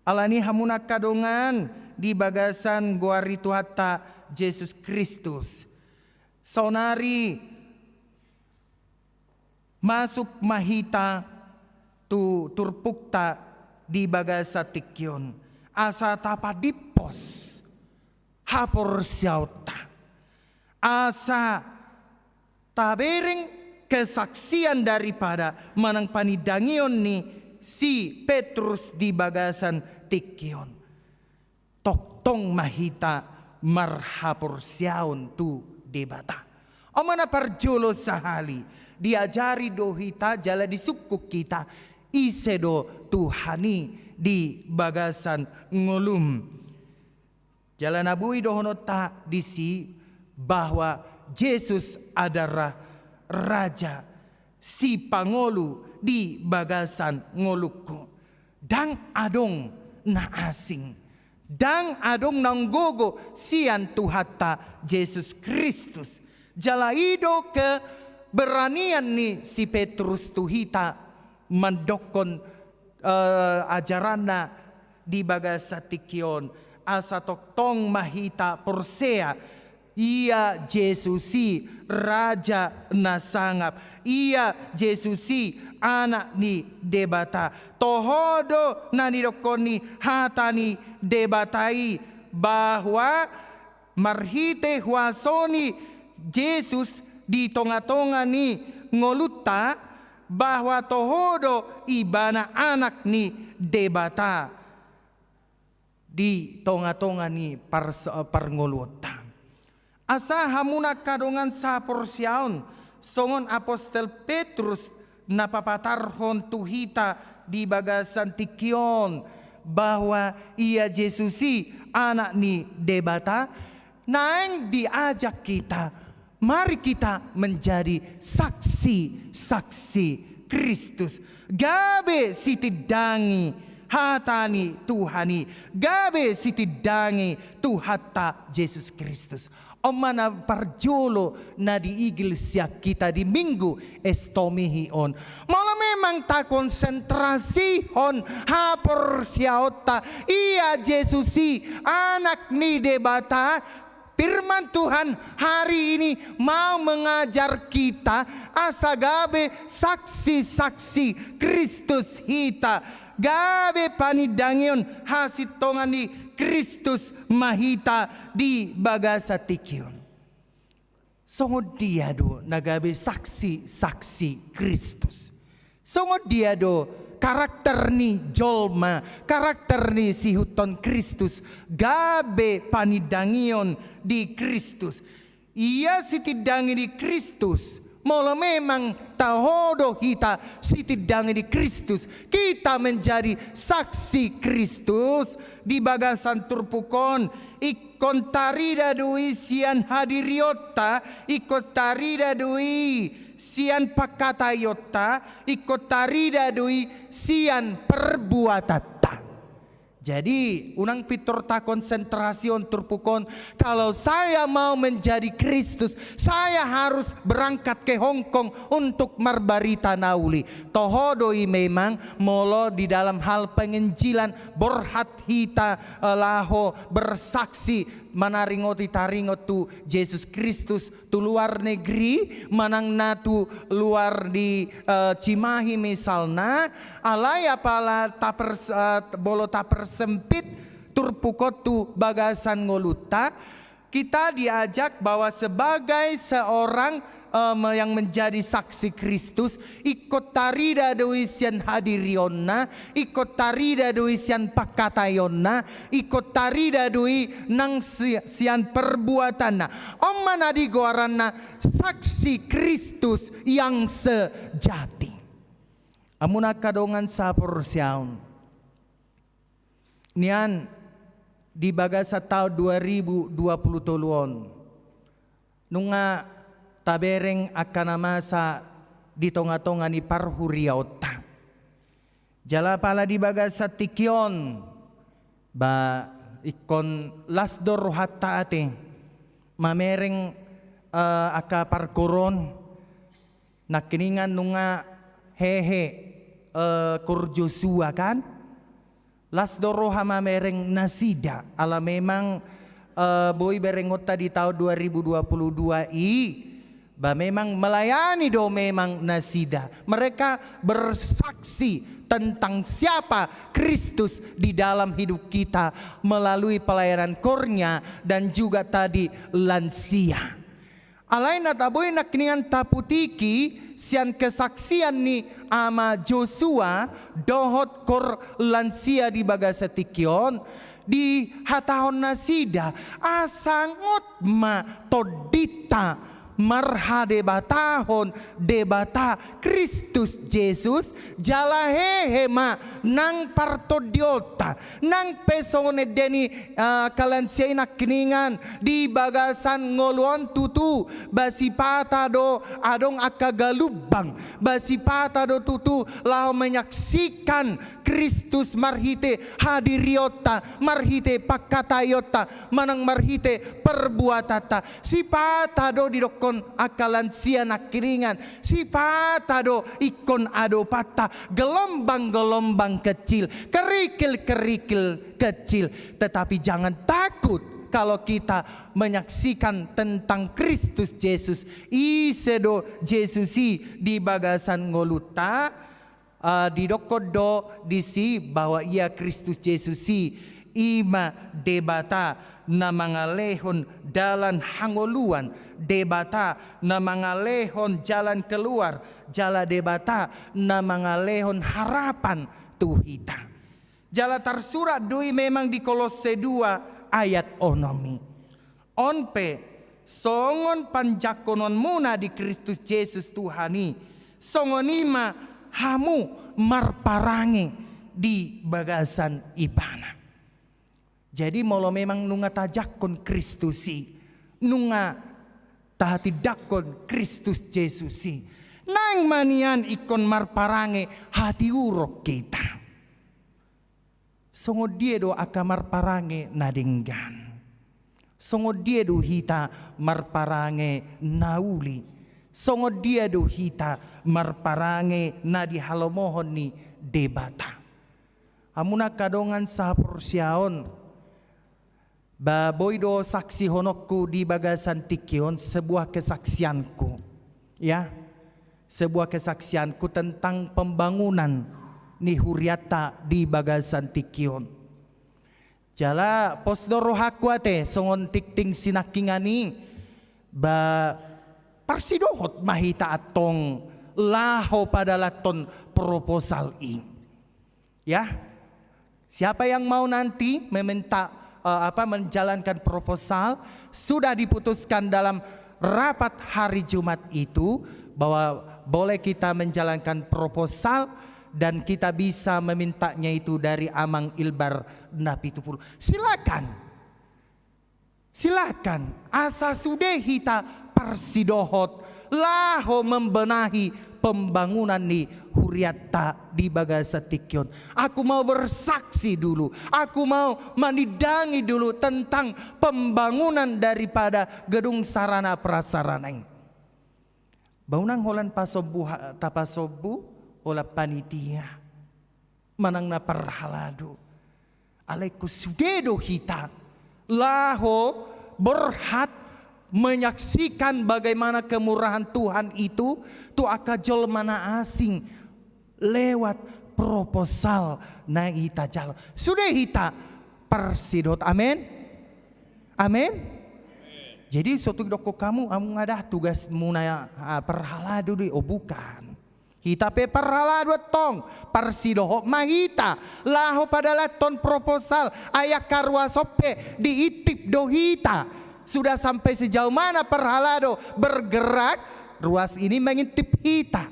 Alani i hamu na angka dongan di bagasan goar ni Tuhanta Jesus Kristus. Saonari masuk ma hita tu turpukta di bagasan tingki on. Asa tapadimpos haporseaonta. Asa tabereng kesaksian daripada manang panindangion ni si Petrus di bagasan tingki on. Tongtong ma hita marhaporseaon tu Debata. On ma na parjolo sahali, diajari do hita jala disungkun hita, ise do Tuhan i di bagasan ngolum. Jala na boi dohononta disi bahwa Jesus adalah Raja, sipangolu di bagasan ngolungku. Ndang adong na asing, ndang adong na umgogo sian Tuhanta Jesus Kristus. Jala i do keberanian ni si Petrus tu hita mandokkon, eh, ajaranna di bagasan tingki on, asa tongtong ma hita porsea, ia Jesus i Raja na sangap, ia Jesus i Anak ni Debata. Toho do na nidokkon ni hata ni Debata i bahwa marhite huaso ni Jesus di tonga-tonga ni ngolunta, bahwa toho do ibana Anak ni Debata di tonga-tonga ni pars-, parngoluonta. Asa hamu na angka dongan saporseaon, songon apostel Petrus na papatarhon tu hita di bagasan tingki on, bahwa ia Jesus i Anak ni Debata, naeng diajak hita, mari kita menjadi saksi-saksi Kristus. Gabe sitindangi hata ni Tuhan i, gabe sitindangi Tuhanta Jesus Kristus. On ma na parjolo na diigil sian hita di Minggu Estomihi on. Molo memang takonsentrasihon haporseaonta, ia Jesus i Anak ni Debata, firman Tuhan hari ini mau mengajar kita asa gabe saksi-saksi Kristus hita. Gabe panindangion hasintongan ni Kristus ma hita di bagasan tingki on. Songon dia do na gabe saksi-saksi Kristus? Songon dia do karakter ni jolma, karakter ni siihuthon Kristus, gabe panindangion di Kristus? Ia sitindangi ni Kristus. Molo memang toho do hita sitindangi ni Kristus, kita menjadi saksi Kristus di bagasan turpuk on. Ingkon tarida do i sian hadirionta, ingkon tarida do i sian pangkataionta, ingkon tarida do i sian perbuatanta. Jadi, unang pintor takonsentrasihon turpuk on, kalau saya mau menjadi Kristus, saya harus berangkat ke Hong Kong untuk marbarita na uli. Toho do i memang, molo di dalam hal penginjilan, borhat hita, eh, laho bersaksi, manaringoti taringot tu Jesus Kristus tu luar negeri, manang na tu luar di, eh, Cimahi misalna, alai apala tapers-, eh, molo tapersempit turpuk on tu bagasan ngolunta, kita diajak bahwa sebagai seorang, eh, me-, yang menjadi saksi Kristus, ingkon tarida do i sian hadirionna, ingkon tarida do i sian pangkataionna, ingkon tarida do i nang si-, sian perbuatanna. On ma na digoaranna saksi Kristus yang sejati. Hamu na angka dongan saporseaon. Nian di bagasan taon dua ribu dua puluh tolu on, nunga tabereng angka na masa di tonga-tonga ni parhuriaonta. Jala pala di bagasan tingki on, ba ingkon las do rohanta ate mamereng, eh, angka parkoruon, nangkiningan nunga hehe, eh, koor Josua kan? Las do roha mamereng nasida, ala memang, eh, boi berengonta di taon dua ribu dua puluh dua i, ba memang melayani do memang nasida. Mereka bersaksi tentang siapa Kristus di dalam hidup kita melalui pelayanan koornya dan juga tadi lansia. Alai na tabo i nangkiningan taputiki sian kesaksian ni ama Josua dohot koor lansia di bagasan tingki on, dihatahon nasida, asa ngot ma tondinta marhadebatahon Debata Kristus Jesus, jala hehe ma nang partondionta. Nang pe songon ende ni, eh, angka lansia i nangkiningan, di bagasan ngolu on tutu, ba sipata do adong angka galumbang, ba sipata do tutu laho menyaksikan Kristus marhite hadirionta, marhite pangkataionta, manang marhite perbuatanta. Sipata do didokkon angka lansia nangkiningan, sipata do ingkon adopanta, gelombang-gelombang kecil, kerikil-kerikil kecil. Tetapi jangan takut kalau kita menyaksikan tentang Kristus Jesus. Ise do Jesus i di bagasan ngolunta? Ah, didokkon do disi bahwa ia Kristus Jesus i, i ma Debata na mangalehon dalan hangoluan, Debata na mangalehon jalan keluar, jala Debata na mangalehon harapan tu hita. Jala tarsurat do i memang di Kolosse dua ayat onom i. On pe, songon panjangkononmuna di Kristus Jesus Tuhan i, songon i ma hamu marparange di bagasan Ibana. Jadi molo memang nunga tajangkon Kristus i, nunga tahatindangkon Kristus Jesus i, naeng ma nian ingkon marparange hatiuron hita. Songon dia do angka marparange na denggan? Songon dia do hita marparange na uli? Songon dia do hita marparange na dihalomohon ni Debata? Hamu angka dongan sahaporseaon, ba boi do saksihononku di bagasan tingki on sebuah kesaksianku. Ya, sebuah kesaksianku tentang pembangunan ni hurianta di bagasan tingki on. Jala pos do rohangku ate, songon tingting sinangkingan i, ba parsidohot ma hita antong laho padalathon proposal i. Ya, siapa yang mau nanti meminta, eh, apa, menjalankan proposal, sudah diputuskan dalam rapat hari Jumat itu bahwa boleh kita menjalankan proposal dan kita bisa memintanya itu dari Amang Ilbar Napitupulu. Silakan. Silakan, asa sude hita parsidohot laho membenahi pembangunan ni hurianta di bagasan tingki on. Aku mau bersaksi dulu, aku mau manindangi dulu tentang pembangunan daripada gedung sarana prasarana i. Ba unang holan pasombu ha-, tapasombu holan panitia, manang na parhalado. Alai ingkon sude do hita laho borhat menyaksikan bagaimana kemurahan Tuhan itu tu angka jolma na asing lewat proposal na i tajalo. Sude hita parsidohot. Amen. Amen. Jadi so tung didokkon hamu, hamu nga da tugasmuna, ah, parhalado do i, oh bukan. Hita pe parhalado antong, parsidohot ma hita laho padalathon proposal, ai angka ruas on pe diintip do hita. Sudah sampai sejauh mana parhalado bergerak, ruas ini mengintip hita.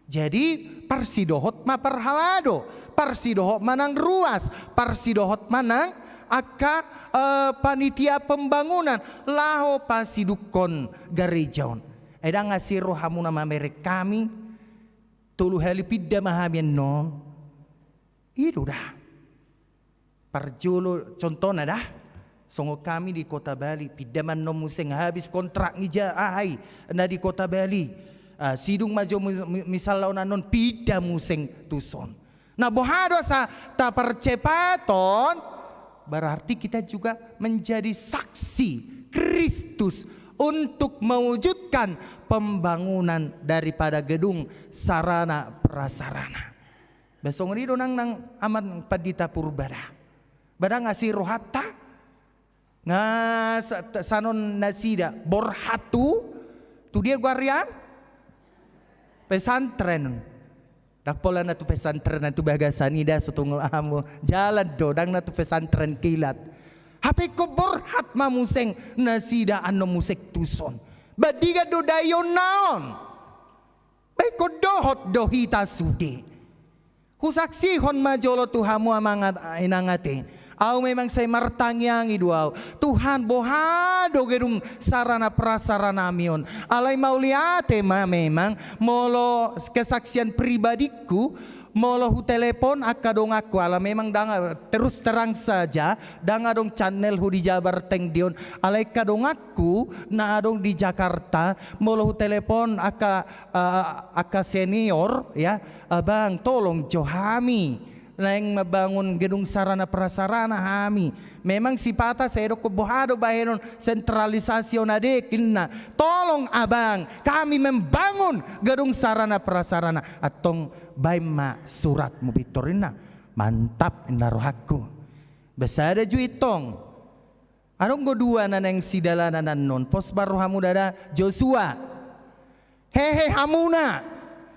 Jadi parsidohot ma parhalado, parsidohot ma nang ruas, parsidohot ma nang angka, eh, panitia pembangunan laho pasidungkon gareja on. Ai ndang asi rohamuna mamereng hami, tolu hali pinda ma hami annon. I do da. Parjolo contohna da. Songon hami di Kota Bali, pinda ma annon muse, habis kontrak ni ja ahai na di Kota Bali. Ah, sidung ma jo mu-, mu-, misalna on annon pinda muse tu son. Na boha do asa taparcepat on? Berarti kita juga menjadi saksi Kristus untuk mewujudkan pembangunan daripada gedung sarana prasarana. Ba songon i do nang, nang Amang Pandita Purba da. Ba ndang asi rohanta. Nga sa-, ta-, sanon nasida borhat tu, tu dia goarna? Pesantren. Ndang pola na tu pesantren, na tu bagasan i da so tung hamu. Jalan do, ndang na tu pesantren kilat. Hape ingkon borhat ma muse nasida annon muse tu son. Ba digan do daionna on? Ba ingkon dohot do hita sude. Husaksihon ma jolo tu hamu amang at-, inang ate. Ahu memang sai martangiangi do ahu. Tuhan, boha do gedung sarana prasaranami on? Alai mauliate ma memang molo kesaksian pribadingku, molo hutelepon angka donganku, ala memang ndang, terus terang saja, ndang adong channelhu di Jabar Tanjung on, alai angka donganku na adong di Jakarta, molo hutelepon angka, eh, angka senior, ya, "Abang, tolong jo hami, naeng mambangun gedung sarana prasarana hami." Memang sipata sai dokkon, "Boha do bahenon sentralisasi on adek," ninna. "Tolong abang, kami membangun gedung sarana prasarana." "Antong baen ma suratmu pintor," ninna. "Mantap," ninna rohangku. Ba sada jo i tong. Adong do dua na naeng sidalanan annon, pos ma rohamu da Joshua. Hehe hamuna.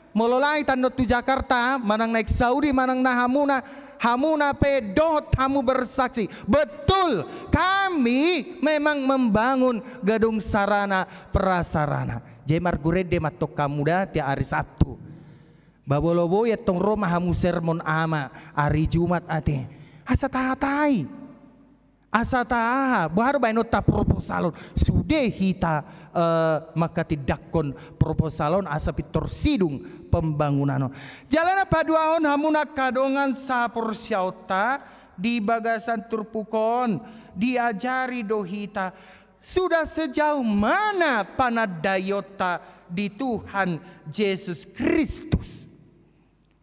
Molo lae tano tu Jakarta, manang naeng Saudi, manang na hamuna, hamuna pe dohot hamu bersaksi. Betul, kami memang membangun gedung sarana prasarana. Jadi margurende ma antong hamu da tiap ari Sabtu. Ba molo boi antong ro ma hamu sermon ama ari Jumat ate. Asa tahatai. Asa taha, boha do baenonta proposal on? Sude hita, eh, manghatindanghon proposal on asa pintor sidung pembangunan on. Jala na paduahon, hamuna angka dongan sahaporseaonta, di bagasan turpuk on diajari do hita, sudah sejauh mana panandaionta di Tuhan Jesus Kristus.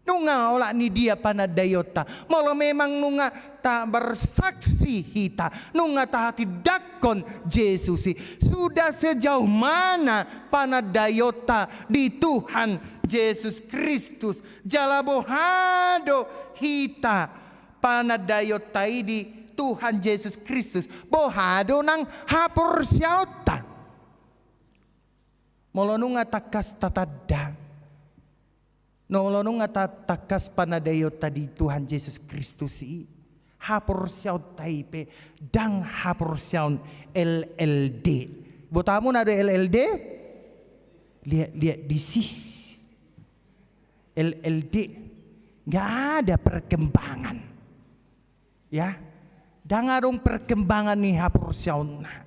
Nunga olat ni dia panandaionta? Molo memang nunga tabersaksi hita, nunga tahatindanghon Jesus i, sudah sejauh mana panandaionta di Tuhan Jesus Kristus? Jala boha do hita panandaionta i di Tuhan Jesus Kristus? Boha do nang haporseaonta? Molo nunga tangkas tatanda, molo nunga ta-, tangkas panandaionta di Tuhan Jesus Kristus i, haporseaonta i pe ndang haporseaon L L D. Boto hamu na do L L D? Lihat-lihat disi. L L D. Nggak ada perkembangan. Ya, ndang adong perkembangan ni haporseaonna.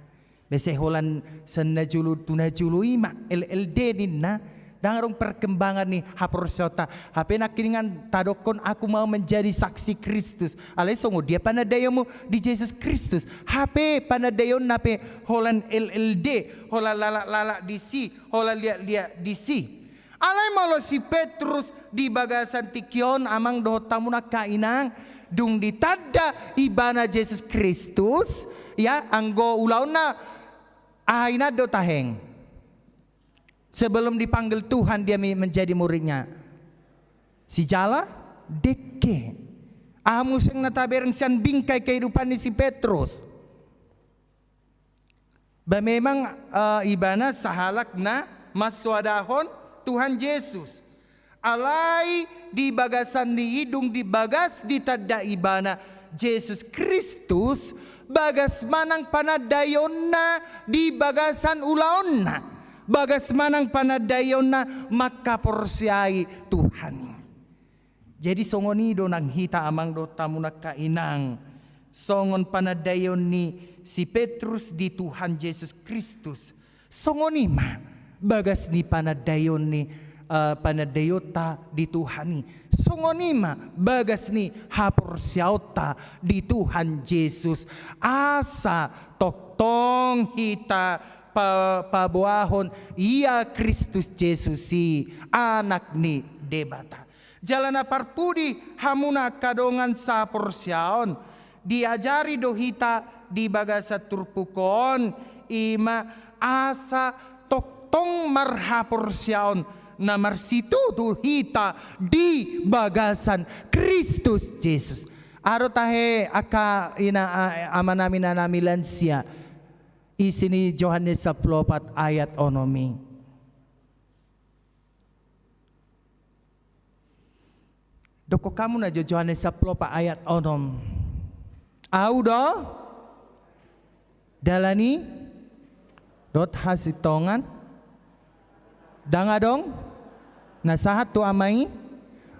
Be sai holan sian na jolo tu na jolo i ma L L D ninna, ndang adong perkembangan ni haporseaonta. Hape nangkiningan tadokkon, "Aku mau menjadi saksi Kristus." Alai songon dia panandaionmu di Jesus Kristus? Hape panandaionna pe holan L L D, holan lalap-lalap disi, holan lihat-lihat disi. Alai molo si Petrus di bagasan tingki on, amang dohot hamu na angka inang, dung ditanda ibana Jesus Kristus, ya, anggo ulaonna, aha, ina do tahe, sebelum dipanggil Tuhan dia mi-, menjadi muridnya. Sijala dengke. Aha muse na tabereng sian bingkai kehidupan ni si Petrus? Ba memang, eh, ibana sahalak na mansoadahon Tuhan Jesus. Alai di bagasan ni i, dung di bagas ditanda ibana Jesus Kristus, bagas ma nang panandaionna di bagasan ulaonna. Bagas ma nang panandaionna manghaporseai Tuhan i. Jadi songon i do nang hita, amang dohot hamu na angka inang, songon panandaion ni si Petrus di Tuhan Jesus Kristus, songon i ma bagas ni panandaion ni eh, panandaionta di Tuhan i. Songon i ma bagas ni haporseaonta di Tuhan Jesus. Asa tongtong hita pa-, paboahon ia Kristus Jesus i, Anak ni Debata. Jala na parpudi, hamuna angka dongan sahaporseaon, diajari do hita di bagasan turpuk on, i ma asa tongtong marhaporseaon na marsitutu hita di bagasan Kristus Jesus. Aha do tahe angka ina, a-, amanami, inanami lansia, isi ni Johannes sampulu opat ayat onom i? Dokkon hamu na jo Johannes sampulu opat ayat onom. Au do dalan i dohot hasintongan. Ndang adong na sahat tu Ama i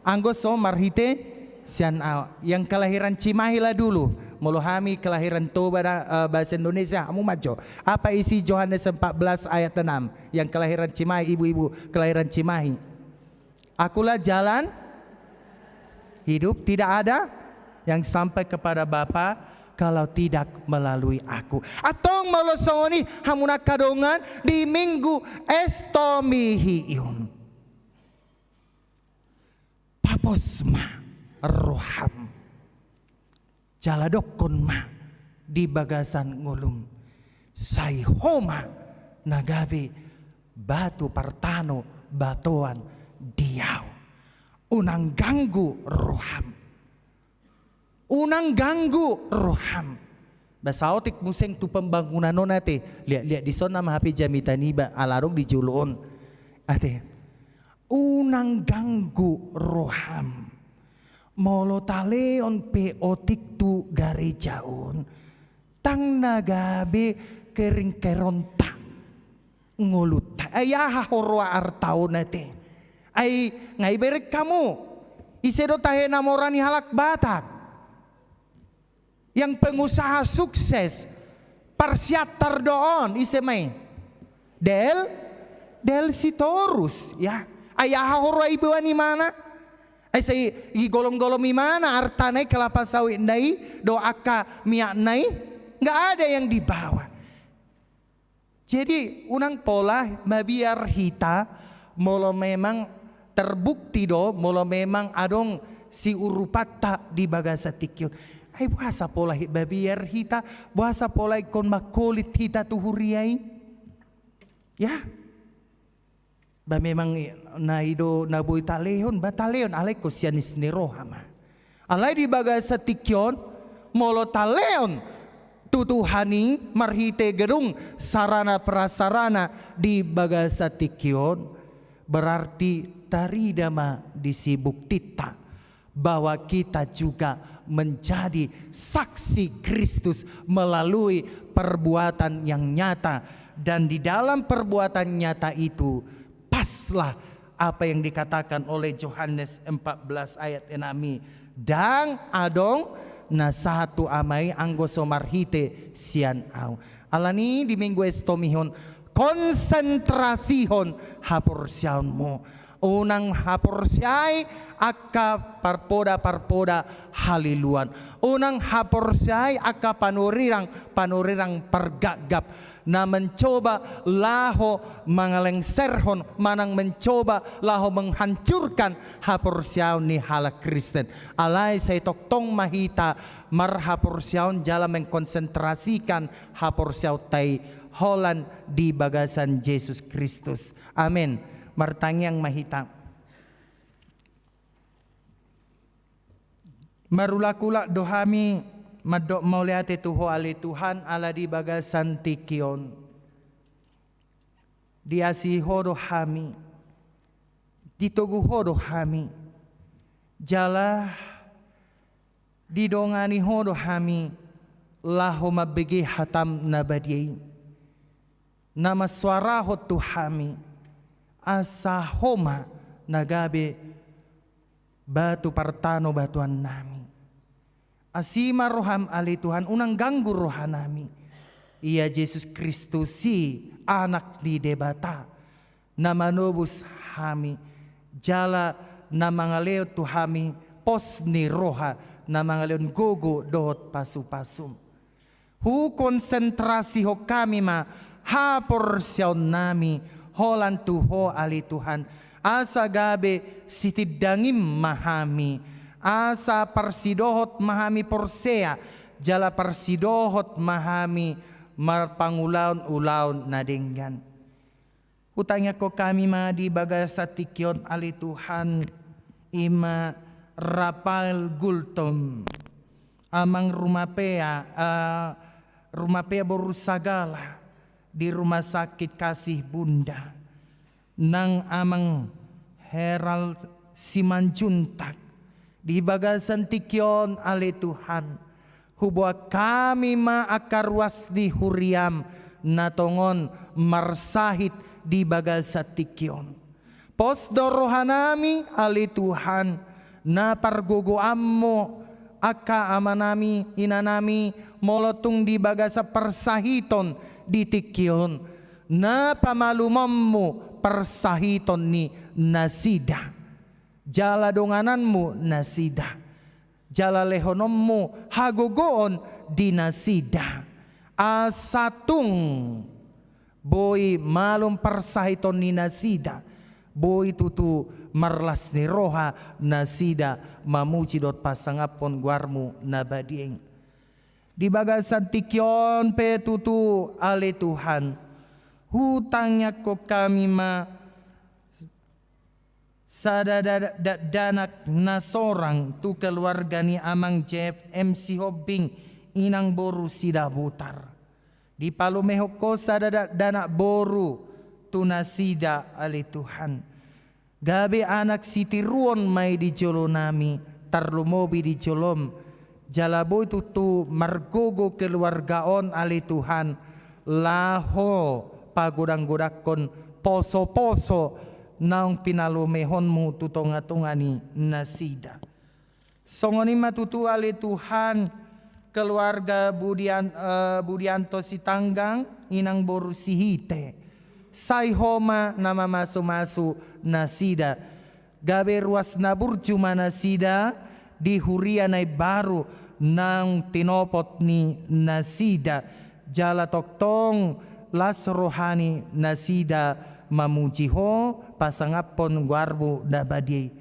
anggo so marhite sian Au. Yang kelahiran Cimahi lah dulu. Molo hami kelahiran Toba da, eh, bahasa Indonesia, hamu ma jo. Apa isi Johannes empat belas ayat enam? Yang kelahiran Cimahi, ibu-ibu kelahiran Cimahi. Akulah jalan hidup, tidak ada yang sampai kepada Bapa kalau tidak melalui Aku. Antong molo songon i, hamuna angka dongan, di Minggu Estomihion, papos ma roham. Jala dokkon ma di bagasan ngolum, sai Ho ma na gabe batu partanobatoan di Au. Unang ganggu roham. Unang ganggu roham. Ba saotik muse tu pembangunan on ate. Liat-liat dison nama hape jamita niba, ala adong di jolo on. Ate. Unang ganggu roham. Molo talehon pe otik tu gareja on, ndang na gabe keringkeronta ngolunta. Ai aha ho roa arta on ate? Ai nga ibereng hamu, ise do tahe na mora ni halak Batak? Yang pengusaha sukses, parsiantar do on, ise ma i? Del, Del Sitorus, ya. Ai aha ho roa iboan imana? Ai sai i, golom-golom imana artana i, kelapa sawitna i dohot angka miakna i, nggak ada yang dibawa. Jadi, unang pola mabiar hita, molo memang terbukti do, molo memang adong siurupanta di bagasan tingki on. Ai boasa pola hi-, mabiar hita, boasa pola ingkon mangkolit hita tu huria i? Ya. Ba memang i-, na i do na boi talehon, ba talehon, alai ingkon sian isi ni roha ma. Alai di bagasan tingki on, molo talehon tu Tuhan i marhite gedung sarana prasarana di bagasan tingki on, berarti tarida ma disi buktinta bahwa kita juga menjadi saksi Kristus melalui perbuatan yang nyata. Dan di dalam perbuatan nyata itu, paslah apa yang dikatakan oleh Johannes empat belas ayat enam i, ndang adong na sahat tu Ama i anggo so marhite sian Au. Alani di Minggu Estomihion, konsentrasihon haporseaonmu. Unang haporseai angka parpoda-parpoda haliluan. Unang haporseai angka panurirang-panurirang pargapgap na mencoba laho mangalengserhon manang mencoba laho menghancurkan haporseaon ni halak Kristen. Alai sai tongtong ma hita marhaporseaon jala mengkonsentrasikan haporseaonta i holan di bagasan Jesus Kristus. Amen. Martangiang ma hita. Marulak-ulak do hami mandok mauliate tu Ho ale Tuhan, ala di bagasan tingki on diasihi Ho do hami, ditogu Ho do hami, jala didongani Ho do hami laho mambege hataM na badia i, na mansoarahon tu hami, asa Ho ma na gabe batu partanobatoannami. Asi ma rohaM ale Tuhan, unang ganggu rohanami. Ia Jesus Kristus i, Anak ni Debata, na manobus hami, jala na mangalehon tu hami pos ni roha, na mangalehon gogo dohot pasu-pasu. Hukonsentrasihon hami ma haporseaonnami holan tu Ho ale Tuhan, asa gabe sitindangim ma hami, asa parsidohot ma hami porsea, jala parsidohot ma hami marpangulahon ulaon na denggan. Hutangiangkon hami ma di bagasan tingki on ale Tuhan, i ma Rafael Gultom, amang Rumapea, eh, Rumapea boru Sagala, di Rumah Sakit Kasih Bunda, nang amang Herald Simanjuntak, di bagasan tingki on ale Tuhan, huboan hami ma angka ruas ni huriam na tongon marsahit di bagasan tingki on. Pos do rohanami ale Tuhan, na pargogoanmu angka amanami inanami molo tung di bagasan parsahiton di tingki on, na pamalumonmu parsahiton ni nasida, jala dongananmu nasida, jala lehononmu hagogoon di nasida, asa tung boi malum parsahiton ni nasida, boi tutu marlas ni roha nasida mamuji dohot pasangaphon goarmu na badia i. Di bagasan tingki on pe tutu ale Tuhan, hutangiangkon hami ma sada da-, da-, dakdanak na sorang tu keluarga ni amang J F M Sihombing, inang boru Sidabutar. Dipalumehon Ho sada dakdanak boru tu nasida ale Tuhan. Gabe anak sitiruon ma i di jolonami, tarlumobi di jolom. Jala boi tutu margogo keluarga on ale Tuhan, laho pagodang-godangkon poso-poso naung pinalumehonmu tu tonga-tonga ni nasida. Songon i ma tutu ale Tuhan, keluarga Budian-, eh, Budianto Sitanggang, inang boru Sihite. Sai Ho ma na mamasu-masu nasida. Gabe ruas na burju ma nasida di huria na imbaru naung tinopot ni nasida. Jala tongtong las roha ni nasida mamuji Ho, pasangaphon goarmu na badia i.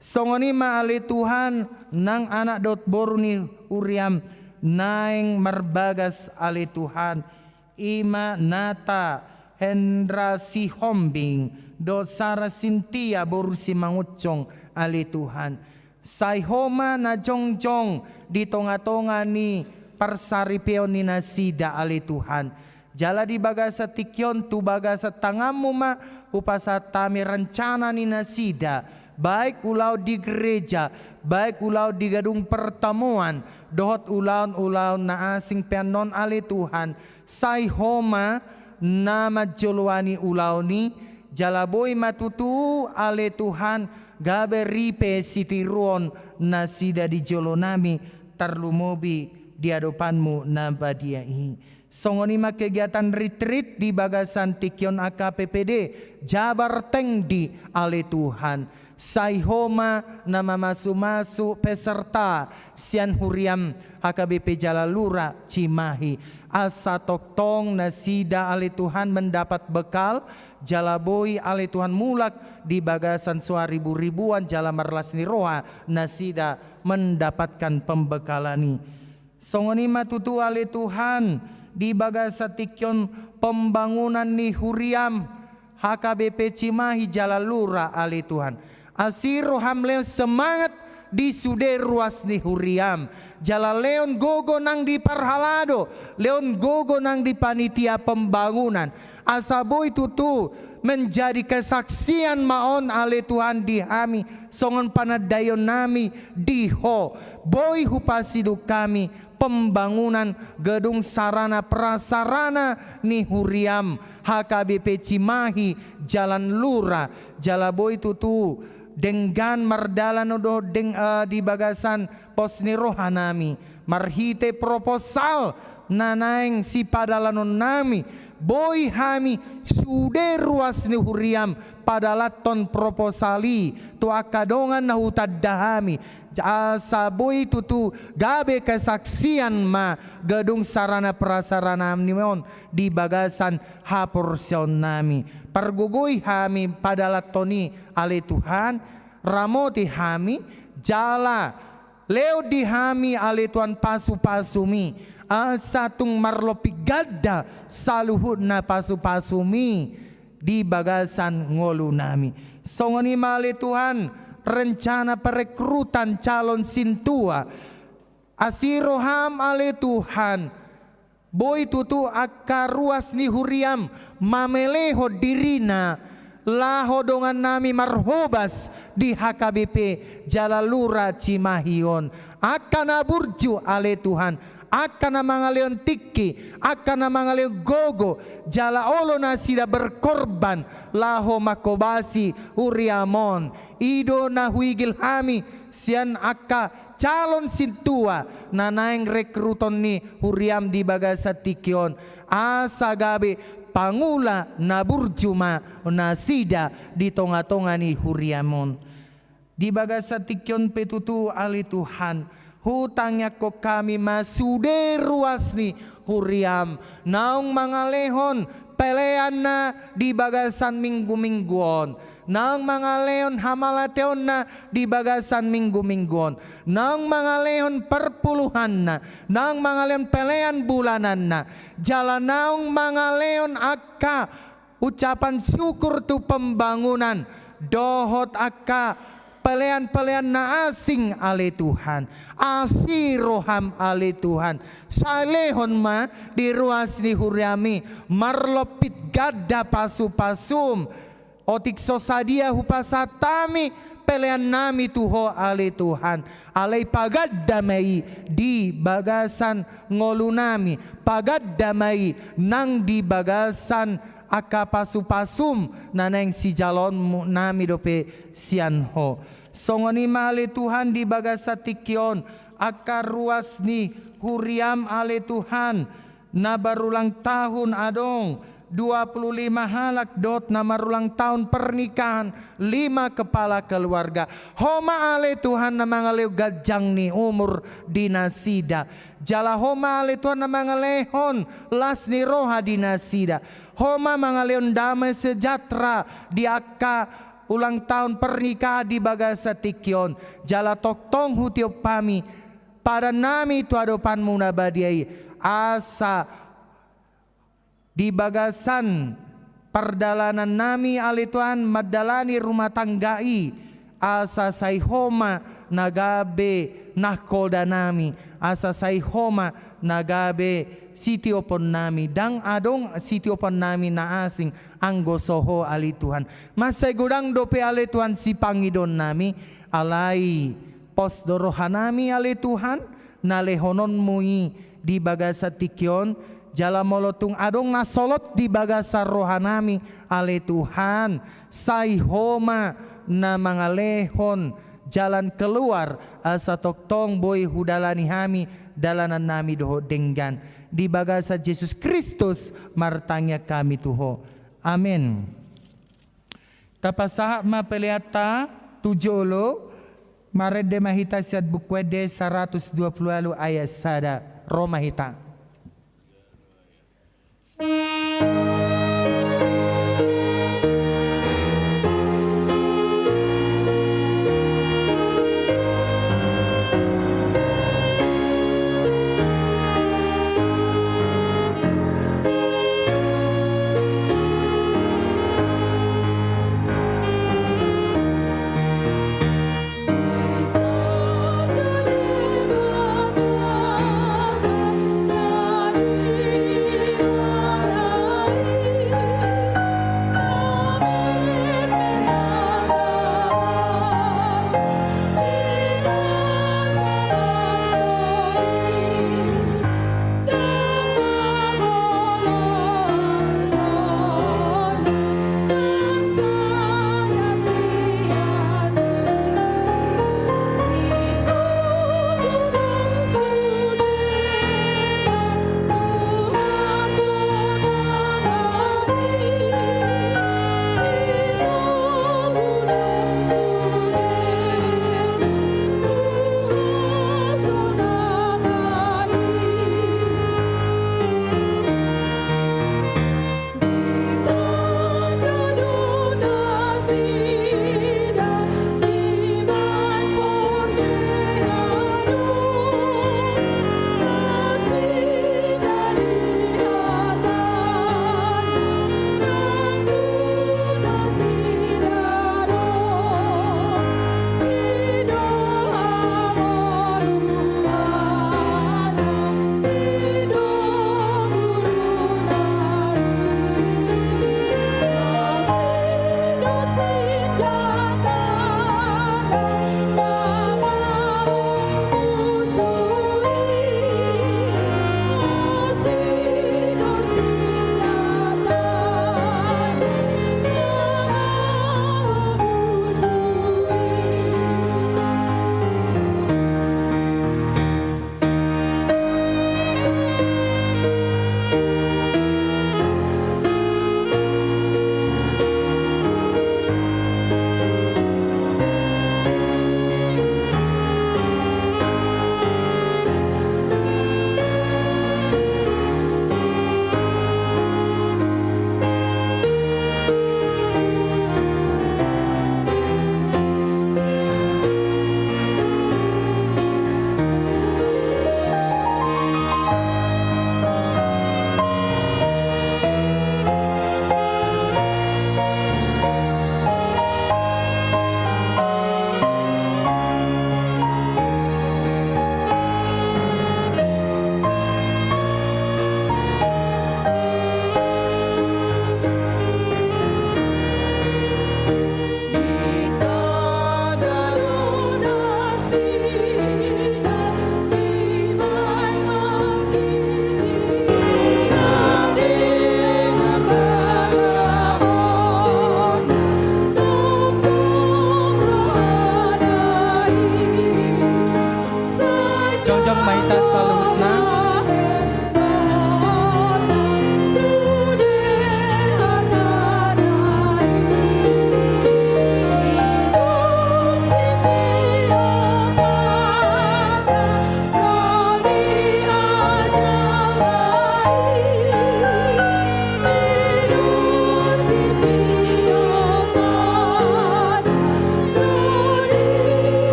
Songon i ma ale Tuhan, nang anak dohot boru ni huriam naeng marbagas ale Tuhan, i ma Nata Hendra Sihombing dohot Sara Sintia boru Simangunsong ale Tuhan. Sai Ho ma na jongjong di tonga-tonga ni parsaripeon ni nasida ale Tuhan. Jala di bagasan tingki on tu bagasan tanganmu ma hupasahat hami rencana ni nasida, baik ulaon di gereja, baik ulaon di gedung pertemuan, dohot ulaon-ulaon na asing pe annon ale Tuhan. Sai Ho ma na manjoloani ulaon i, jala boi ma tutu ale Tuhan, gabe ripe sitiruon nasida di jolonami, tarlumobi di adopanmu na badia i. Songon i ma kegiatan retreat di bagasan tingki on A K P P D Jabar Tengdi ale Tuhan. Sai Ho ma na mamasu-masu peserta sian huriam H K B P Jalalura Cimahi. Asa tongtong nasida ale Tuhan mendapat bekal, jala boi ale Tuhan mulak di bagasan soaribu-ribuan jala marlas ni roha nasida mendapatkan pembekalan i. Songon i ma tutu ale Tuhan, di bagasan tingki on pembangunan ni huriam H K B P Cimahi Jalalura ale Tuhan. Asi roham lehon semangat di sude ruas ni huriam. Jala lehon gogo nang di parhalado, lehon gogo nang di panitia pembangunan. Asa boi tutu menjadi kesaksian ma on ale Tuhan di hami, songon panandaionnami di Ho. Boi hupasidung hami pembangunan gedung sarana prasarana ni huriam H K B P Cimahi Jalalura, jala boi tutu denggan mardalan dohot deng, eh, di bagasan pos ni rohanami marhite proposal na naeng sipadalanonnami, Boi hami sude ruas ni huriam padalanhon proposal i tu angka dongan na hutanda hami, asa boi tutu gabe kesaksian ma gedung sarana prasarana nami on di bagasan haporseaon nami. Pargogoi hami padalanhon i, ale Tuhan, ramoti hami, jala lehon di hami, ale Tuhan, pasupasumi, asa tung marlopi ganda saluhutna pasupasumi di bagasan ngolunami. Songon i ma, ale Tuhan, rencana perekrutan calon sintua. Asi roham, ale Tuhan, boi tutu angka ruas ni huriam mamelehon dirina laho dongannami marhobas di H K B P jala Lura Cimahi on. Angka na burju, ale Tuhan, angka na mangalehon tingki, angka na mangalehon gogo, jala olo nasida berkorban laho manghobasi huriam on. I do na huigil hami sian angka calon sintua na naeng rekruton ni huriam di bagasan tingki on, asa gabe pangula na burju ma nasida di tongatonga ni huriam on. Di bagasan tingki on pe tutu, ale Tuhan, hutangiangkon hami ma sude ruas ni huriam, naung mangalehon peleanna di bagasan minggu-minggu on, naung mangalehon hamalateonna di bagasan minggu-minggu on, naung mangalehon parpuluhanna, naung mangalehon pelean bulananna, jala naung mangalehon angka ucapan syukur tu pembangunan dohot angka pelean-pelean na asing, ale Tuhan. Asi roham, ale Tuhan, sai lehon ma di ruas ni huriam i marlompit ganda pasupasum. Otik so sadia hupasahat hami peleannami tu Ho, ale Tuhan, alai paganda ma i di bagasan ngolunami, paganda ma i nang di bagasan angka pasupasum na naeng sijaloonnami dope sian Ho. Songon i ma, ale Tuhan, di bagasan tingki on angka ruas ni huriam, ale Tuhan, na berulang tahun adong dua puluh lima halak dohot na marulang tahun pernikahan lima kepala keluarga. Ho ma, ale Tuhan, na mangalehon ganjang ni umur di nasida. Jala Ho ma, ale Tuhan, na mangalehon las ni roha di nasida. Ho ma mangalehon dame sejahtera di angka ulang tahun pernikahan di bagasan tingki on. Jala tongtong hutiop hami padannami tu adopanMu na badia i, asa di bagasan pardalanannami, ale Tuhan, mandalani rumah tangga i, asa sai Ho ma na gabe nangkoldanami, asa sai Ho ma na gabe sitioponnami. Ndang adong sitioponnami na asing anggo so Ho, ale Tuhan. Mansai godang dope, ale Tuhan, sipangidoonnami, alai pos do rohanami, ale Tuhan, na lehononMu i di bagasan tingki on. Jala molo tung adong na solot di bagasan rohanami, ale Tuhan, sai Ho ma na mangalehon jalan keluar, asa tongtong boi hudalani hami dalanannami dohot denggan. Di bagasan Jesus Kristus martangiang hami tu Ho. Amen. Tapasahat ma peleanta tu jolo, marende ma hita sian Buku Ende saratus dua pulu ualu ayat sada, ro ma hita.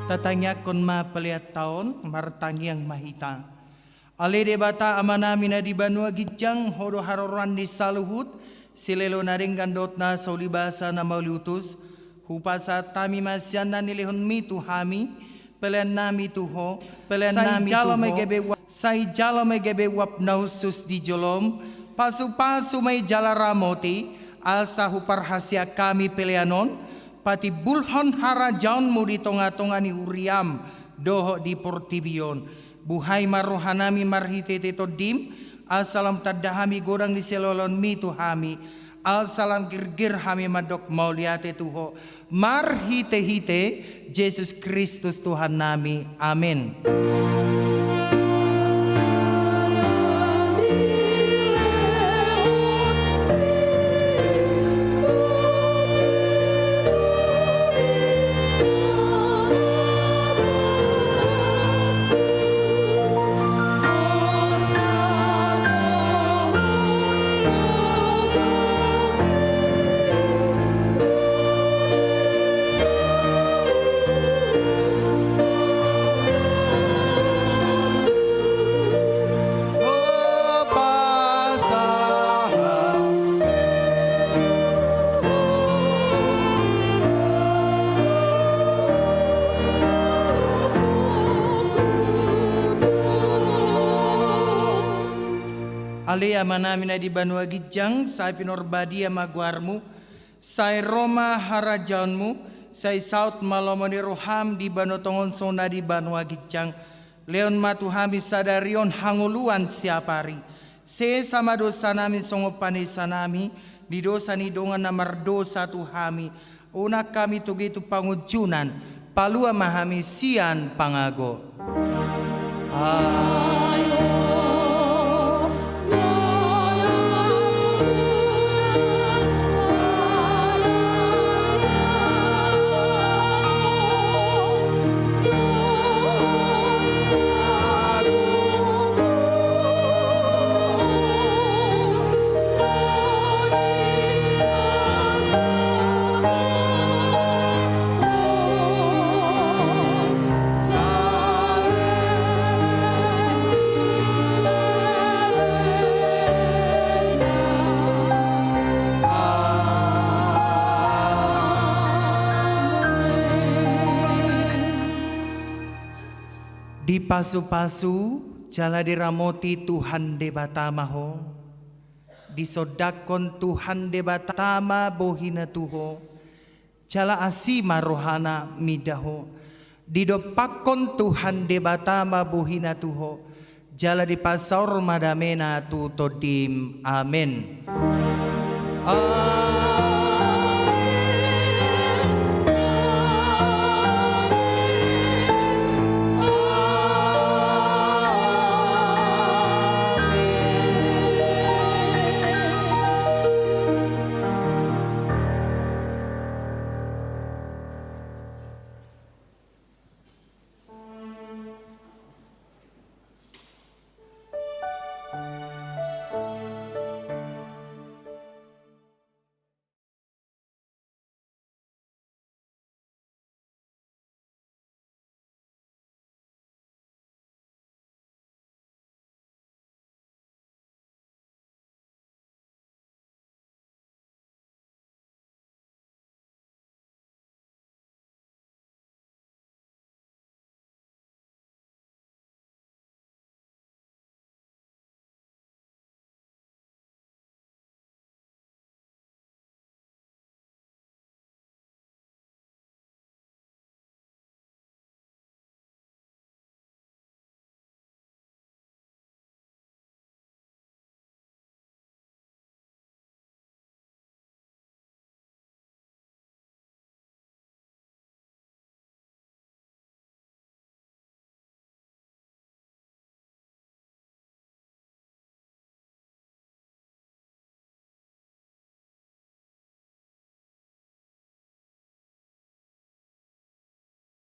Tatangiangkon ma pelean ta on, martangiang ma hita. Ale Debata Amanami na di banua ginjang, Ho do haroroan ni saluhut, silehon na denggan dohot na so ulibasa na mauliutus, hupasahat hami ma sian na nilehonMi tu hami, peleannami tu Ho, peleannami tu Ho. Sai jalo ma i gabe uap na hushus di joloM, pasupasu ma i jala ramoti, asa huparhaseang hami pelean on, patimbulhon harajaonMu di tongatonga ni huriaM dohot di portibi on. Buhai ma rohanami marhitehite TondiM, asa lam tanda hami godang ni silehonMi tu hami, asa lam girgir hami mandok mauliate tu Ho, marhitehite Jesus Kristus Tuhannami. Amen. Ale Amanami na di banua ginjang, sai pinarbadia ma goarMu, sai ro ma harajaonMu, sai saut ma lomo ni rohaM di banua tonga on songon na di banua ginjang. Lehon ma tu hami sadari on hangoluan siapari. Sesa ma dosanami songon panesanami di dosa ni dongan na mardosa tu hami. Unang hami togihon tu pangunjunan, palua ma hami sian pangago. Dipasupasu jala diramoti Tuhan Debata ma ho. Disondangkon Tuhan Debata ma bohiNa tu ho, jala asi ma rohaNa mida ho. Didompakkon Tuhan Debata ma bohiNa tu ho, jala dipasaor ma dameNa tu tondim. Amen.